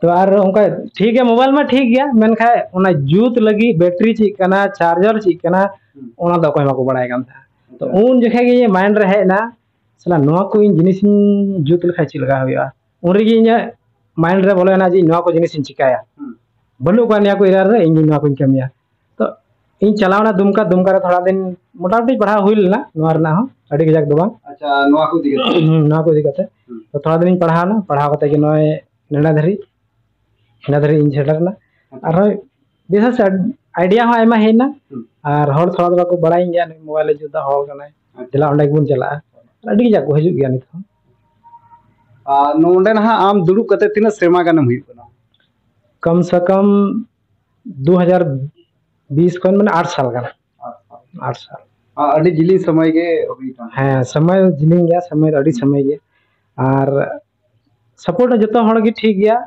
ᱛᱚ ᱟᱨ ᱚᱱᱠᱟ ᱴᱷᱤᱠ ᱜᱮᱭᱟ, ᱢᱳᱵᱟᱭᱤᱞ ᱢᱟ ᱴᱷᱤᱠ ᱜᱮᱭᱟ, ᱢᱮᱱᱠᱷᱟᱱ ᱚᱱᱟ ᱡᱩᱛ ᱞᱟᱹᱜᱤᱫ ᱵᱮᱴᱨᱤ ᱪᱮᱫ ᱠᱟᱱᱟ, ᱪᱟᱨᱡᱟᱨ ᱪᱮᱫ ᱠᱟᱱᱟ, ᱦᱩᱸ᱾ ᱚᱱᱟ ᱫᱚ ᱚᱠᱚᱭ ᱦᱚᱸ ᱵᱟᱠᱚ ᱵᱟᱲᱟᱭ ᱠᱟᱱ ᱛᱟᱦᱮᱸᱱᱟ᱾ ᱛᱚ ᱟᱪᱪᱷᱟ᱾ ᱩᱱ ᱡᱚᱠᱷᱮᱡ ᱜᱮ ᱤᱧᱟᱹᱜ ᱢᱟᱭᱤᱱᱰ ᱨᱮ ᱦᱮᱡ ᱮᱱᱟ, ᱥᱟᱞᱟ ᱱᱚᱣᱟ ᱠᱚ ᱤᱧ ᱡᱤᱱᱤᱥ ᱤᱧ ᱡᱩᱛ ᱞᱮᱠᱷᱟᱱ ᱪᱮᱫ ᱞᱮᱠᱟ ᱦᱩᱭᱩᱜᱼᱟ? ᱩᱱ ᱨᱮᱜᱮ ᱤᱧᱟᱹᱜ ᱢᱟᱭᱤᱱᱰ ᱨᱮ ᱵᱚᱞᱚᱭᱮᱱᱟ ᱡᱮ ᱤᱧ ᱱᱚᱣᱟ ᱠᱚ ᱡᱤᱱᱤᱥ ᱤᱧ ᱪᱤᱠᱟᱹᱭᱟ᱾ ᱦᱩᱸ᱾ ᱵᱟᱹᱱᱩᱜ ᱠᱚᱣᱟ ᱱᱤᱭᱟᱹ ᱠᱚ ᱮᱨᱤᱭᱟ ᱨᱮ, ᱤᱧ ᱱᱚᱣᱟ ᱠᱚᱧ ᱠᱟᱹᱢᱤᱭᱟ᱾ ᱛᱚ ᱤᱧ ᱪᱟᱞᱟᱣᱱᱟ ᱫᱩᱢᱠᱟ, ᱫᱩᱢᱠᱟ ᱨᱮ ᱛᱷᱚᱲᱟ ᱫᱤᱱ ᱢᱚᱴᱟᱢᱩᱴᱤ ᱯᱟᱲᱦᱟᱣ ᱦᱩᱭ ᱞᱮᱱᱟ, ᱱᱚᱣᱟ ᱨᱮᱱᱟᱜ ᱦᱚᱸ ᱟᱹᱰᱤ ᱠᱟᱡᱟᱠ ᱫᱚ ᱵᱟᱝ᱾ ᱟᱪᱪᱷᱟ, ᱱᱚᱣᱟ ᱠᱚ ᱤᱫᱤ ᱠᱟᱛᱮ? ᱦᱩᱸ, ᱱᱚᱣᱟ ᱠᱚ ᱤᱫᱤ ᱠᱟᱛᱮ᱾ ᱦᱩᱸ᱾ ᱛᱚ ᱛᱷᱚᱲᱟ ᱫᱤᱱᱤᱧ ᱯᱟᱲᱦᱟᱣᱱᱟ, ᱯᱟᱲᱦᱟᱣ ᱠᱟᱛᱮ ᱜᱮ ᱱᱚᱜᱼᱚᱭ ᱱᱚᱰᱮ ᱫᱷᱟᱹᱨᱤᱡ, ᱱᱚᱰᱮ ᱫᱷᱟᱹᱨᱤᱡ ᱤᱧ ᱥᱮᱴᱮᱨ ᱮᱱᱟ᱾ ᱟᱪᱪᱷᱟ᱾ ᱟᱨᱦᱚᱸ ᱵᱤᱥᱮᱥ ᱟᱭᱰᱤᱭᱟ ᱦᱚᱸ ᱟᱭᱢᱟ ᱦᱮᱡ ᱮᱱᱟ᱾ ᱦᱩᱸ᱾ ᱟᱨ ᱦᱚᱲ ᱛᱷᱚᱲᱟ ᱫᱚ ᱵᱟᱠᱚ ᱵᱟᱲᱟᱭᱤᱧ ᱜᱮᱭᱟ, ᱱᱩᱭ ᱢᱳᱵᱟᱭᱤᱞ ᱮ ᱡᱩᱛ ᱮᱫᱟ, ᱦᱚᱲ ᱠᱟᱱᱟᱭ, ᱟᱪᱪᱷᱟ᱾ ᱫᱮᱞᱟ ᱚᱸᱰᱮ ᱜᱮᱵᱚᱱ ᱪᱟᱞᱟᱜᱼᱟ᱾ ᱟᱹᱰᱤ ᱠᱟᱡᱟᱠ ᱠᱚ ᱦᱤᱡᱩᱜ ᱜᱮᱭᱟ ᱱᱤᱛ ᱦᱚᱸ᱾ ᱟᱨ ᱱᱚᱰᱮ ᱱᱟᱦᱟᱜ ᱟᱢ ᱫᱩᱲᱩᱵ ᱠᱟᱛᱮ ᱛᱤᱱᱟᱹᱜ ᱥᱮᱨᱢᱟ ᱜᱟᱱᱮᱢ ᱦᱩᱭᱩᱜ ᱠᱟᱱᱟ? ᱠᱚᱢ ᱥᱮ ᱠᱚᱢ ᱫᱩ ᱦᱟᱡᱟᱨ ᱵᱤᱥ ᱠᱷᱚᱱ, ᱢᱟᱱᱮ ᱟᱴ ᱥᱟᱞ ᱜᱟᱱ᱾ ᱟᱴ ᱥᱟᱞ᱾ ᱟᱴ ᱥᱟᱞ᱾ ᱟᱨ ᱟᱹᱰᱤ ᱡᱤᱞᱤᱧ ᱥᱚᱢᱚᱭ ᱜᱮ ᱦᱩᱭ ᱠᱟᱱᱟ᱾ ᱦᱮᱸ, ᱥᱚᱢᱚᱭ ᱡᱤᱞᱤᱧ ᱜᱮᱭᱟ, ᱥᱚᱢᱚᱭ ᱫᱚ ᱟᱹᱰᱤ ᱦᱩᱸ᱾ ᱥᱚᱢᱚᱭ ᱜᱮ᱾ ᱟᱨ ᱥᱟᱯᱳᱨᱴ ᱦᱚᱸ ᱡᱚᱛᱚ ᱦᱚᱲ ᱜᱮ ᱴᱷᱤᱠ ᱜᱮᱭᱟ᱾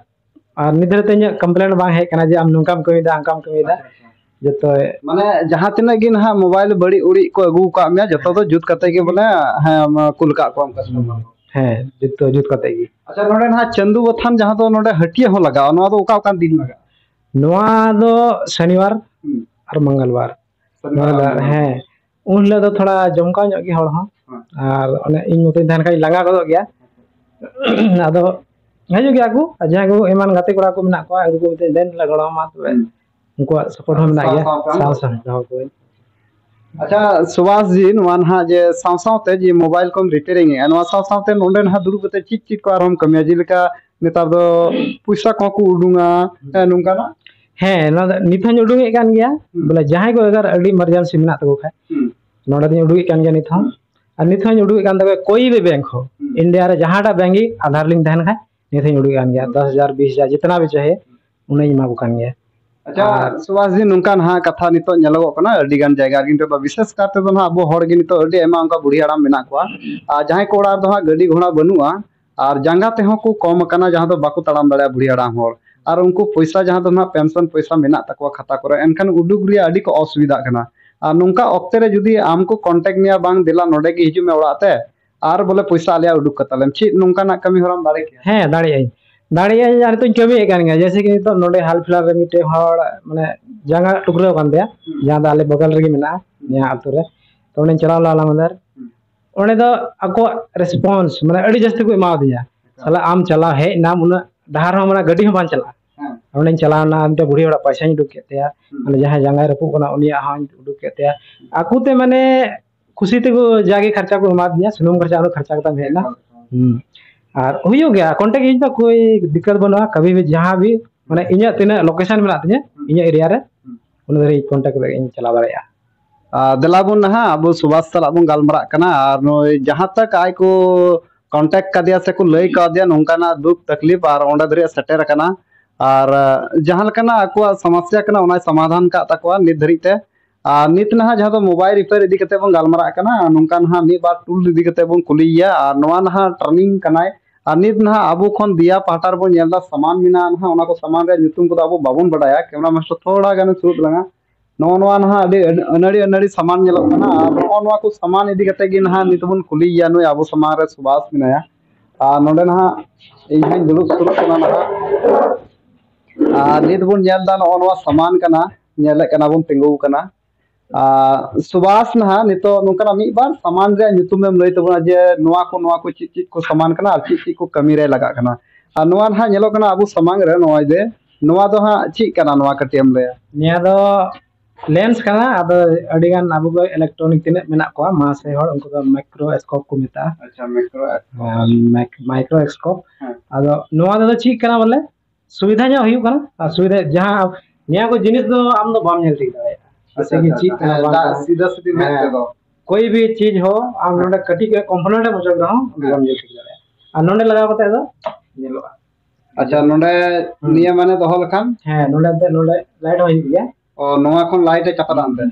ᱟᱨ ᱱᱤᱛ ᱫᱷᱟᱹᱨᱤᱡ ᱛᱮ ᱤᱧᱟᱹᱜ ᱠᱚᱢᱯᱞᱮᱱ ᱵᱟᱝ ᱦᱮᱡ ᱠᱟᱱᱟ ᱡᱮ ᱟᱢ ᱱᱚᱝᱠᱟᱢ ᱠᱟᱹᱢᱤᱭᱮᱫᱟ, ᱦᱟᱱᱠᱟᱢ ᱠᱟᱹᱢᱤᱭᱮᱫᱟ᱾ ᱟᱪᱪᱷᱟ, ᱟᱪᱪᱷᱟ᱾ ᱡᱚᱛᱚ ᱢᱟᱱᱮ ᱡᱟᱦᱟᱸ ᱛᱤᱱᱟᱹᱜ ᱜᱮ ᱱᱟᱦᱟᱜ ᱢᱳᱵᱟᱭᱤᱞ ᱵᱟᱹᱲᱤᱡ ᱩᱲᱤᱡ ᱠᱚ ᱟᱹᱜᱩ ᱟᱠᱟᱫ ᱢᱮᱭᱟ, ᱡᱚᱛᱚ ᱫᱚ ᱡᱩᱛ ᱠᱟᱛᱮ ᱜᱮ ᱵᱚᱞᱮ, ᱦᱮᱸ, ᱠᱩᱞ ᱠᱟᱜ ᱠᱚᱣᱟᱢ ᱠᱟᱥᱴᱚᱢᱟᱨ᱾ ᱦᱮᱸ, ᱡᱚᱛᱚ ᱡᱩᱛ ᱠᱟᱛᱮ ᱜᱮ᱾ ᱟᱪᱪᱷᱟ, ᱱᱚᱰᱮ ᱱᱟᱦᱟᱜ ᱪᱟᱸᱫᱩ ᱵᱟᱛᱷᱟᱱ ᱡᱟᱦᱟᱸ ᱫᱚ ᱱᱚᱰᱮ ᱦᱟᱹᱴᱤᱭᱟᱹ ᱦᱚᱸ ᱞᱟᱜᱟᱜᱼᱟ, ᱱᱚᱣᱟ ᱫᱚ ᱚᱠᱟ ᱚᱠᱟ ᱫᱤᱱ ᱞᱟᱜᱟᱜᱼᱟ? ᱱᱚᱣᱟ ᱫᱚ ᱥᱚᱱᱤᱵᱟᱨ ᱦᱩᱸ᱾ ᱟᱨ ᱢᱚᱝᱜᱚᱞᱵᱟᱨ᱾ ᱥᱚᱱᱤᱵᱟᱨ ᱱᱚᱣᱟ ᱫᱚ, ᱟᱨ ᱢᱚᱝᱜᱚᱞᱵᱟᱨ᱾ ᱦᱮᱸ, ᱩᱱ ᱦᱤᱞᱳᱜ ᱫᱚ ᱛᱷᱚᱲᱟ ᱡᱚᱢᱠᱟᱣ ᱧᱚᱜ ᱜᱮ ᱦᱚᱲ ᱦᱚᱸ᱾ ᱦᱮᱸ᱾ ᱟᱨ ᱚᱱᱮ ᱤᱧ ᱢᱚᱛᱚᱧ ᱛᱟᱦᱮᱱ ᱠᱷᱟᱱ ᱤᱧ ᱞᱟᱸᱜᱟ ᱜᱚᱫᱚᱜ ᱜᱮᱭᱟ᱾ ᱟᱫᱚ ᱦᱤᱡᱩᱜ ᱜᱮᱭᱟ ᱠᱚ, ᱟᱨ ᱡᱟᱦᱟᱸᱭ ᱠᱚ ᱮᱢᱟᱱ ᱜᱟᱛᱮ ᱠᱚᱲᱟ ᱠᱚ ᱢᱮᱱᱟᱜ ᱠᱚᱣᱟ, ᱩᱱᱠᱩ ᱠᱚ ᱢᱮᱛᱟᱹᱧ, "ᱫᱮᱱ ᱞᱮ ᱜᱚᱲᱚ ᱟᱢᱟ ᱛᱚᱵᱮ᱾" ᱦᱩᱸ᱾ ᱩᱱᱠᱩᱣᱟᱜ ᱥᱟᱯᱳᱨᱴ ᱦᱚᱸ ᱢᱮᱱᱟᱜ ᱥᱟᱶ ᱜᱮᱭᱟ᱾ ᱥᱟᱶᱛᱮ ᱥᱟᱶ ᱥᱟᱶ ᱫᱚᱦᱚ ᱠᱚᱣᱟᱹᱧ᱾ ᱟᱪᱪᱷᱟ, ᱥᱩᱵᱷᱟᱥ ᱡᱤ, ᱱᱚᱣᱟ ᱱᱟᱦᱟᱜ ᱡᱮ ᱥᱟᱶ ᱥᱟᱶᱛᱮ ᱡᱮ ᱢᱳᱵᱟᱭᱤᱞ ᱠᱚᱢ ᱨᱤᱯᱮᱭᱟᱨᱤᱝ ᱮᱜᱼᱟ, ᱱᱚᱣᱟ ᱥᱟᱶ ᱥᱟᱶᱛᱮ ᱱᱚᱰᱮ ᱱᱟᱦᱟᱜ ᱫᱩᱲᱩᱵ ᱠᱟᱛᱮ ᱪᱮᱫ ᱪᱮᱫ ᱠᱚ ᱟᱨᱦᱚᱸᱢ ᱠᱟᱹᱢᱤᱭᱟ? ᱡᱮᱞᱮᱠᱟ ᱱᱮᱛᱟᱨ ᱫᱚ ᱯᱚᱭᱥᱟ ᱠᱚᱦᱚᱸ ᱠᱚ ᱩᱰᱩᱝᱟ, ᱦᱮᱸ, ᱱᱚᱝᱠᱟᱱᱟᱜ? ᱦᱮᱸ, ᱱᱚᱣᱟ ᱫᱚ ᱱᱤᱛ ᱦᱚᱸᱧ ᱩᱰᱩᱝᱮᱫ ᱠᱟᱱ ᱜᱮᱭᱟ᱾ ᱦᱩᱸ᱾ ᱵᱚᱞᱮ ᱡᱟᱦᱟᱸᱭ ᱠᱚ ᱟᱜᱟᱨ ᱟᱹᱰᱤ ᱮᱢᱟᱨᱡᱮᱱᱥᱤ ᱢᱮᱱᱟᱜ ᱛᱟᱠᱚ ᱠᱷᱟᱡ, ᱦᱩᱸ᱾ ᱱᱚᱰᱮ ᱫᱚᱧ ᱩᱰᱩᱠᱮᱫ ᱠᱟᱱ ᱜᱮᱭᱟ ᱱᱤᱛ ᱦᱚᱸ᱾ ᱦᱩᱸ᱾ ᱟᱨ ᱱᱤᱛ ᱦᱚᱸᱧ ᱩᱰᱩᱠᱮᱫ ᱠᱟᱱ ᱛᱟᱠᱚᱣᱟ, ᱠᱳᱭ ᱵᱷᱤ ᱵᱮᱝᱠ ᱦᱚ, ᱦᱩᱸ᱾ ᱤᱱᱰᱤᱭᱟ ᱨᱮ ᱡᱟᱦᱟᱸᱴᱟᱜ ᱵᱮᱝᱠ ᱜᱮ ᱟᱫᱷᱟᱨ ᱞᱤᱝᱠ ᱛᱟᱦᱮᱱ ᱠᱷᱟᱡ ᱱᱤᱛ ᱦᱚᱸᱧ ᱩᱰᱩᱠᱮᱫ ᱠᱟᱱ ᱜᱮᱭᱟ, ᱦᱩᱸ᱾ ᱫᱚᱥ ᱦᱟᱡᱟᱨ, ᱵᱤᱥ ᱦᱟᱡᱟᱨ, ᱡᱤᱛᱱᱟ ᱵᱷᱤ ᱪᱟᱦᱮ, ᱦᱩᱸ᱾ ᱩᱱᱟᱹᱜ ᱤᱧ ᱮᱢᱟ ᱠᱚ ᱠᱟᱱ ᱜᱮᱭᱟ᱾ ᱟᱪᱪᱷᱟ, ᱟᱨ ᱥᱩᱵᱷᱟᱥ ᱡᱤ, ᱱᱚᱝᱠᱟ ᱱᱟᱦᱟᱜ ᱠᱟᱛᱷᱟ ᱱᱤᱛᱚᱜ ᱧᱮᱞᱚᱜᱚᱜ ᱠᱟᱱᱟ ᱟᱹᱰᱤ ᱜᱟᱱ ᱡᱟᱭᱜᱟ ᱨᱮᱜᱮ, ᱱᱤᱛᱚᱜ ᱫᱚ ᱵᱤᱥᱮᱥ ᱠᱟᱨ ᱛᱮᱫᱚ ᱱᱟᱦᱟᱜ ᱟᱵᱚ ᱦᱚᱲ ᱜᱮ ᱱᱤᱛᱚᱜ ᱟᱹᱰᱤ ᱟᱭᱢᱟ ᱚᱱᱠᱟ ᱵᱩᱲᱦᱤ ᱦᱟᱲᱟᱢ ᱢᱮᱱᱟᱜ ᱠᱚᱣᱟ, ᱟᱨ ᱡᱟᱦᱟᱸᱭ ᱠᱚ ᱚᱲᱟᱜ ᱨᱮᱫᱚ ᱦᱟᱸᱜ ᱜᱟᱹᱰᱤ ᱜᱷᱚᱲᱟ ᱵᱟᱹᱱᱩᱜᱼᱟ, ᱟᱨ ᱡᱟᱸᱜᱟ ᱛᱮᱦᱚᱸ ᱠᱚ ᱠᱚᱢ ᱟᱠᱟᱱᱟ, ᱡᱟᱦᱟᱸ ᱫᱚ ᱵᱟᱠᱚ ᱛᱟᱲᱟᱢ ᱫᱟᱲᱮᱭᱟᱜᱼᱟ ᱵᱩᱲᱦᱤ ᱦᱟᱲᱟᱢ ᱦᱚᱲ, ᱟᱨ ᱩᱱᱠᱩ ᱯᱚᱭᱥᱟ ᱡᱟᱦᱟᱸ ᱫᱚ ᱱᱟᱦᱟᱜ ᱯᱮᱱᱥᱚᱱ ᱯᱚᱭᱥᱟ ᱢᱮᱱᱟᱜ ᱛᱟᱠᱚᱣᱟ ᱠᱷᱟᱛᱟ ᱠᱚᱨᱮ, ᱮᱱᱠᱷᱟᱱ ᱩᱰᱩᱠ ᱨᱮᱭᱟᱜ ᱟᱹᱰᱤ ᱠᱚ ᱚᱥᱩᱵᱤᱫᱷᱟᱜ ᱠᱟᱱᱟ᱾ ᱟᱨ ᱱᱚᱝᱠᱟ ᱚᱠᱛᱮ ᱨᱮ ᱡᱩᱫᱤ ᱟᱢ ᱠᱚ ᱠᱚᱱᱴᱮᱠᱴ ᱢᱮᱭᱟ, ᱵᱟᱝ ᱫᱮᱞᱟ ᱱᱚᱰᱮ ᱜᱮ ᱦᱤᱡᱩᱜ ᱢᱮ ᱚᱲᱟᱜ ᱛᱮ, ᱟᱨ ᱵᱚᱞᱮ ᱯᱚᱭᱥᱟ ᱟᱞᱮᱭᱟᱜ ᱩᱰᱩᱠ ᱠᱟᱛᱟ ᱞᱮᱢ, ᱪᱮᱫ ᱱᱚᱝᱠᱟᱱᱟᱜ ᱠᱟᱹᱢᱤ ᱦᱚᱨᱟᱢ ᱫᱟᱲᱮ ᱠᱮᱭᱟ? ᱦᱮᱸ, ᱫᱟᱲᱮᱭᱟᱜ ᱟᱹᱧ, ᱫᱟᱲᱮᱭᱟᱜ ᱟᱹᱧ, ᱟᱨ ᱱᱤᱛᱚᱜ ᱤᱧ ᱠᱟᱹᱢᱤᱭᱮᱫ ᱠᱟᱱ ᱜᱮᱭᱟ᱾ ᱡᱮᱭᱥᱮ ᱠᱤ ᱱᱤᱛᱚᱜ ᱱᱚᱰᱮ ᱦᱟᱞ ᱯᱷᱤᱞᱦᱟᱞ ᱨᱮ ᱢᱤᱫᱴᱮᱡ ᱦᱚᱲ ᱢᱟᱱᱮ ᱡᱟᱸᱜᱟ ᱴᱩᱠᱨᱟᱹᱣ ᱠᱟᱱ ᱛᱟᱭᱟ, ᱦᱩᱸ᱾ ᱡᱟᱦᱟᱸ ᱫᱚ ᱟᱞᱮ ᱵᱚᱜᱚᱞ ᱨᱮᱜᱮ ᱢᱮᱱᱟᱜᱼᱟ, ᱦᱩᱸ᱾ ᱱᱤᱭᱟᱹ ᱟᱛᱳ ᱨᱮ᱾ ᱛᱚ ᱚᱸᱰᱮᱧ ᱪᱟᱞᱟᱣ ᱞᱮᱱᱟ ᱦᱚᱞᱟ ᱢᱟᱫᱷᱮᱨ᱾ ᱦᱩᱸ᱾ ᱚᱸᱰᱮ ᱫᱚ ᱟᱠᱚᱣᱟᱜ ᱨᱮᱥᱯᱚᱱᱥ ᱢᱟᱱᱮ ᱟᱹᱰᱤ ᱡᱟᱹᱥᱛᱤ ᱠᱚ ᱮᱢᱟᱣᱟᱫᱤᱧᱟ᱾ ᱮᱠᱟᱞ᱾ ᱥᱟᱞᱟ ᱟᱢ ᱪᱟᱞᱟᱣ ᱦᱮᱡ ᱮᱱᱟᱢ, ᱩᱱᱟᱹᱜ ᱰᱟᱦᱟᱨ ᱦᱚᱸ ᱢᱟᱱᱮ ᱜᱟᱹᱰᱤ ᱦᱚᱸ ᱵᱟᱝ ᱪᱟᱞᱟᱜᱼᱟ᱾ ᱦᱮᱸ᱾ ᱚᱸᱰᱮᱧ ᱪᱟᱞᱟᱣ ᱮᱱᱟ, ᱢᱤᱫᱴᱮᱱ ᱵᱩᱲᱦᱤ ᱦᱚᱲᱟᱜ ᱯᱚᱭᱥᱟᱧ ᱩᱰᱩᱠ ᱠᱮᱫ ᱛᱟᱭᱟ, ᱦᱩᱸ᱾ ᱢᱟᱱᱮ ᱡᱟᱦᱟᱸᱭ ᱡᱟᱸᱜᱟᱭ ᱨᱟᱹᱯᱩᱫ ᱠᱟᱱᱟ ᱩᱱᱤᱭᱟᱜ ᱦᱚᱸᱧ ᱩᱰᱩᱠ ᱠᱮᱫ ᱛᱟᱭᱟ᱾ ᱟᱠᱚ ᱛᱮ ᱢᱟᱱᱮ ᱠᱩᱥᱤ ᱛᱮᱠᱚ ᱡᱟᱜᱮ ᱠᱷᱚᱨᱪᱟ ᱠᱚ ᱮᱢᱟᱫᱤᱧᱟ, ᱥᱩᱱᱩᱢ ᱠᱷᱚᱨᱪᱟ ᱩᱱᱟᱹᱜ ᱠᱷᱚᱨᱪᱟ ᱠᱟᱛᱮ ᱦᱮᱡ ᱮᱱᱟ᱾ ᱮᱠᱟᱞ, ᱮᱠᱟᱞ᱾ ᱦᱩᱸ᱾ ᱟᱨ ᱦᱩᱭᱩᱜ ᱜᱮᱭᱟ, ᱠᱚᱱᱴᱮᱠᱴ ᱤᱧ ᱫᱚ ᱠᱳᱭ ᱫᱤᱠᱠᱟᱛ ᱵᱟᱹᱱᱩᱜᱼᱟ, ᱠᱟᱵᱷᱤ ᱵᱷᱤ ᱡᱟᱦᱟᱸ ᱵᱷᱤ, ᱢᱟᱱᱮ ᱤᱧᱟᱹᱜ ᱛᱤᱱᱟᱹᱜ ᱞᱳᱠᱮᱥᱚᱱ ᱢᱮᱱᱟᱜ ᱛᱤᱧᱟᱹ, ᱦᱩᱸ᱾ ᱤᱧᱟᱹᱜ ᱮᱨᱤᱭᱟ ᱨᱮ, ᱦᱩᱸ᱾ ᱚᱱᱟ ᱫᱷᱟᱹᱨᱤᱡ ᱠᱚᱱᱴᱮᱠᱴ ᱠᱟᱛᱮ ᱤᱧ ᱪᱟᱞᱟᱣ ᱫᱟᱲᱮᱭᱟᱜᱼᱟ᱾ ᱟᱨ ᱫᱮᱞᱟ ᱵᱚᱱ ᱱᱟᱦᱟᱜ ᱟᱵᱚ ᱥᱩᱵᱷᱟᱥ ᱥᱟᱞᱟᱜ ᱵᱚᱱ ᱜᱟᱞᱢᱟᱨᱟᱜ ᱠᱟᱱᱟ, ᱟᱨ ᱱᱩᱭ ᱡᱟᱦᱟᱸ ᱛᱟᱠ ᱟᱡ ᱠᱚ ᱠᱚᱱᱴᱮᱠᱴ ᱠᱟᱫᱮᱭᱟ ᱥᱮᱠᱚ ᱞᱟᱹᱭ ᱠᱟᱣᱫᱮᱭᱟ ᱱᱚᱝᱠᱟᱱᱟᱜ ᱫᱩᱠ ᱛᱟᱠᱞᱤᱯ, ᱟᱨ ᱚᱸᱰᱮ ᱫᱷᱟᱹᱨᱤᱡ ᱮ ᱥᱮᱴᱮᱨ ᱟᱠᱟᱱᱟ, ᱟᱨ ᱟᱸ, ᱡᱟᱦᱟᱸ ᱞᱮᱠᱟᱱᱟᱜ ᱟᱠᱚᱣᱟᱜ ᱥᱚᱢᱚᱥᱥᱟ ᱠᱟᱱᱟ ᱚᱱᱟᱭ ᱥᱚᱢᱟᱫᱷᱟᱱ ᱠᱟᱜ ᱛᱟᱠᱚᱣᱟ ᱱᱤᱛ ᱫᱷᱟᱹᱨᱤᱡ ᱛᱮ᱾ ᱟᱨ ᱱᱤᱛ ᱱᱟᱦᱟᱜ ᱡᱟᱦᱟᱸ ᱫᱚ ᱢᱳᱵᱟᱭᱤᱞ ᱨᱤᱯᱮᱭᱟᱨ ᱤᱫᱤ ᱠᱟᱛᱮ ᱵᱚᱱ ᱜᱟᱞᱢᱟᱨᱟᱜ ᱠᱟᱱᱟ, ᱱᱚᱝᱠᱟ ᱱᱟᱦᱟᱜ ᱢᱤᱫ ᱵᱟᱨ ᱴᱩᱞ ᱤᱫᱤ ᱠᱟᱛᱮ ᱵᱚᱱ ᱠᱩᱞᱤᱭᱮᱭᱟ, ᱟᱨ ᱱᱚᱣᱟ ᱱᱟᱦᱟᱜ ᱴᱨᱮᱱᱤᱝ ᱠᱟᱱᱟᱭ᱾ ᱟᱨ ᱱᱤᱛ ᱱᱟᱦᱟᱜ ᱟᱵᱚ ᱠᱷᱚᱱ ᱫᱮᱭᱟ ᱯᱟᱦᱴᱟ ᱨᱮᱵᱚᱱ ᱧᱮᱞ ᱮᱫᱟ ᱥᱟᱢᱟᱱ ᱢᱮᱱᱟᱜᱼᱟ ᱱᱟᱦᱟᱜ, ᱚᱱᱟ ᱠᱚ ᱥᱟᱢᱟᱱ ᱨᱮᱭᱟᱜ ᱧᱩᱛᱩᱢ ᱠᱚᱫᱚ ᱟᱵᱚ ᱵᱟᱵᱚᱱ ᱵᱟᱰᱟᱭᱟ᱾ ᱠᱮᱢᱨᱟ ᱢᱟᱥᱴᱟᱨ ᱛᱷᱚᱲᱟ ᱜᱟᱱᱮ ᱥᱩᱨᱩᱜ ᱛᱟᱞᱟᱝᱟ᱾ ᱱᱚᱜᱼᱚ ᱱᱚᱣᱟ ᱱᱟᱦᱟᱜ ᱟᱹᱰᱤ ᱟᱹᱱ-, ᱟᱹᱱᱟᱹᱲᱤ ᱟᱹᱱᱟᱹᱲᱤ ᱥᱟᱢᱟᱱ ᱧᱮᱞᱚᱜ ᱠᱟᱱᱟ, ᱟᱨ ᱱᱚᱜᱼᱚ ᱱᱚᱣᱟ ᱠᱚ ᱥᱟᱢᱟᱱ ᱤᱫᱤ ᱠᱟᱛᱮ ᱜᱮ ᱱᱟᱦᱟᱜ ᱱᱤᱛ ᱵᱚᱱ ᱠᱩᱞᱤᱭᱮᱭᱟ᱾ ᱱᱩᱭ ᱟᱵᱚ ᱥᱟᱢᱟᱝ ᱨᱮ ᱥᱩᱵᱷᱟᱥ ᱢᱮᱱᱟᱭᱟ, ᱟᱨ ᱱᱚᱰᱮ ᱱᱟᱦᱟᱜ ᱤᱧ ᱦᱚᱸᱧ ᱫᱩᱲᱩᱵ ᱥᱩᱨᱩᱜ ᱠᱟᱱᱟ ᱱᱟᱦᱟᱜ᱾ ᱟᱨ ᱱᱤᱛ ᱵᱚᱱ ᱧᱮᱞ ᱮᱫᱟ ᱱᱚᱜᱼᱚ ᱱᱚᱣᱟ ᱥᱟᱢᱟᱱ ᱠᱟᱱᱟ, ᱧᱮᱞᱮᱫ ᱠᱟᱱᱟ ᱵᱚᱱ ᱛᱤᱸᱜᱩ ᱠᱟᱱᱟ᱾ ᱟᱨ ᱥᱩᱵᱷᱟᱥ ᱱᱟᱦᱟᱜ ᱱᱤᱛᱚᱜ ᱱᱚᱝᱠᱟᱱᱟᱜ ᱢᱤᱫ ᱵᱟᱨ ᱥᱟᱢᱟᱱ ᱨᱮᱭᱟᱜ ᱧᱩᱛᱩᱢ ᱮᱢ ᱞᱟᱹᱭ ᱛᱟᱵᱚᱱᱟ ᱡᱮ ᱱᱚᱣᱟ ᱠᱚ, ᱱᱚᱣᱟ ᱠᱚ ᱪᱮᱫ ᱪᱮᱫ ᱠᱚ ᱥᱟᱢᱟᱱ ᱠᱟᱱᱟ ᱟᱨ ᱪᱮᱫ ᱪᱮᱫ ᱠᱚ ᱠᱟᱹᱢᱤ ᱨᱮ ᱞᱟᱜᱟᱜ ᱠᱟᱱᱟ᱾ ᱟᱨ ᱱᱚᱣᱟ ᱱᱟᱦᱟᱜ ᱧᱮᱞᱚᱜ ᱠᱟᱱᱟ ᱟᱵᱚ ᱥᱟᱢᱟᱝ ᱨᱮ, ᱱᱚᱜᱼᱚᱭ ᱡᱮ ᱱᱚᱣᱟ ᱫᱚ ᱦᱟᱸᱜ ᱪᱮᱫ ᱠᱟᱱᱟ, ᱱᱚᱣᱟ ᱠᱟᱹᱴᱤᱡ ᱮᱢ ᱞᱟᱹᱭᱟ? ᱱᱤᱭᱟᱹ ᱫᱚ ᱞᱮᱱᱥ ᱠᱟᱱᱟ, ᱟᱫᱚ ᱟᱹᱰᱤ ᱜᱟᱱ ᱟᱵᱚ ᱠᱚ ᱤᱞᱮᱠᱴᱨᱚᱱᱤᱠ ᱛᱤᱱᱟᱹᱜ ᱢᱮᱱᱟᱜ ᱠᱚᱣᱟ ᱢᱟᱥᱮ ᱦᱚᱲ, ᱩᱱᱠᱩ ᱫᱚ ᱢᱟᱭᱠᱨᱳᱥᱠᱳᱯ ᱠᱚ ᱢᱮᱛᱟᱜᱼᱟ᱾ ᱟᱪᱪᱷᱟ, ᱢᱟᱭᱠᱨᱳ᱾ ᱦᱮᱸ, ᱢᱟᱭᱠ-, ᱢᱟᱭᱠᱨᱳᱥᱠᱳᱯ᱾ ᱦᱮᱸ᱾ ᱟᱫᱚ ᱱᱚᱣᱟ ᱫᱚ ᱪᱮᱫ ᱠᱟᱱᱟ ᱵᱚᱞᱮ? ᱥᱩᱵᱤᱫᱷᱟ ᱧᱚᱜ ᱦᱩᱭᱩᱜ ᱠᱟᱱᱟ, ᱟᱨ ᱥᱩᱵᱤᱫᱷᱟ ᱡᱟᱦᱟᱸ ᱱᱤᱭᱟᱹ ᱠᱚ ᱡᱤᱱᱤᱥ ᱫᱚ ᱟᱢ ᱫᱚ ᱵᱟᱢ ᱧᱮᱞ ᱴᱷᱤᱠ ᱫᱟᱲᱮᱭᱟᱜᱼᱟ᱾ ᱟᱪᱪᱷᱟ, ᱡᱮᱭᱥᱮ ᱠᱤ ᱟᱪᱪᱷᱟ, ᱪᱮᱫ ᱟᱪᱪᱷᱟ᱾ ᱠᱟᱱᱟ ᱦᱮᱸ, ᱵᱟᱝ ᱫᱟᱜ ᱠᱟᱱᱟ᱾ ᱥᱤᱫᱷᱟᱹ ᱥᱤᱫᱷᱤ ᱢᱮᱫ ᱦᱮᱸ᱾ ᱛᱮᱫᱚ᱾ ᱠᱳᱭ ᱵᱷᱤ ᱪᱤᱡᱽ ᱦᱳ, ᱟᱢ ᱱᱚᱰᱮ ᱠᱟᱹᱴᱤᱡ ᱠᱚᱢᱯᱳᱱᱮᱱᱴ ᱮᱢ ᱚᱪᱚᱜ ᱨᱮᱦᱚᱸ ᱵᱟᱢ ᱧᱮᱞ ᱴᱷᱤᱠ ᱫᱟᱲᱮᱭᱟᱜᱼᱟ᱾ ᱟᱨ ᱱᱚᱰᱮ ᱞᱟᱜᱟᱣ ᱠᱟᱛᱮ ᱫᱚ ᱧᱮᱞᱚᱜᱼᱟ᱾ ᱟᱪᱪᱷᱟ, ᱱᱚᱰᱮ ᱦᱩᱸ᱾ ᱱᱤᱭᱟᱹ ᱢᱟᱱᱮ ᱫᱚᱦᱚ ᱞᱮᱠᱷᱟᱱ? ᱦᱮᱸ, ᱱᱚᱰᱮ ᱮᱱᱛᱮ ᱱᱚᱰᱮ ᱞᱟᱭᱤᱴ ᱦᱚᱸ ᱦᱤᱡᱩᱜ ᱜᱮᱭᱟ᱾ ᱚ, ᱱᱚᱣᱟ ᱠᱷᱚᱱ ᱞᱟᱭᱤᱴ ᱮ ᱪᱟᱯᱟᱫᱟ ᱚᱱᱛᱮ?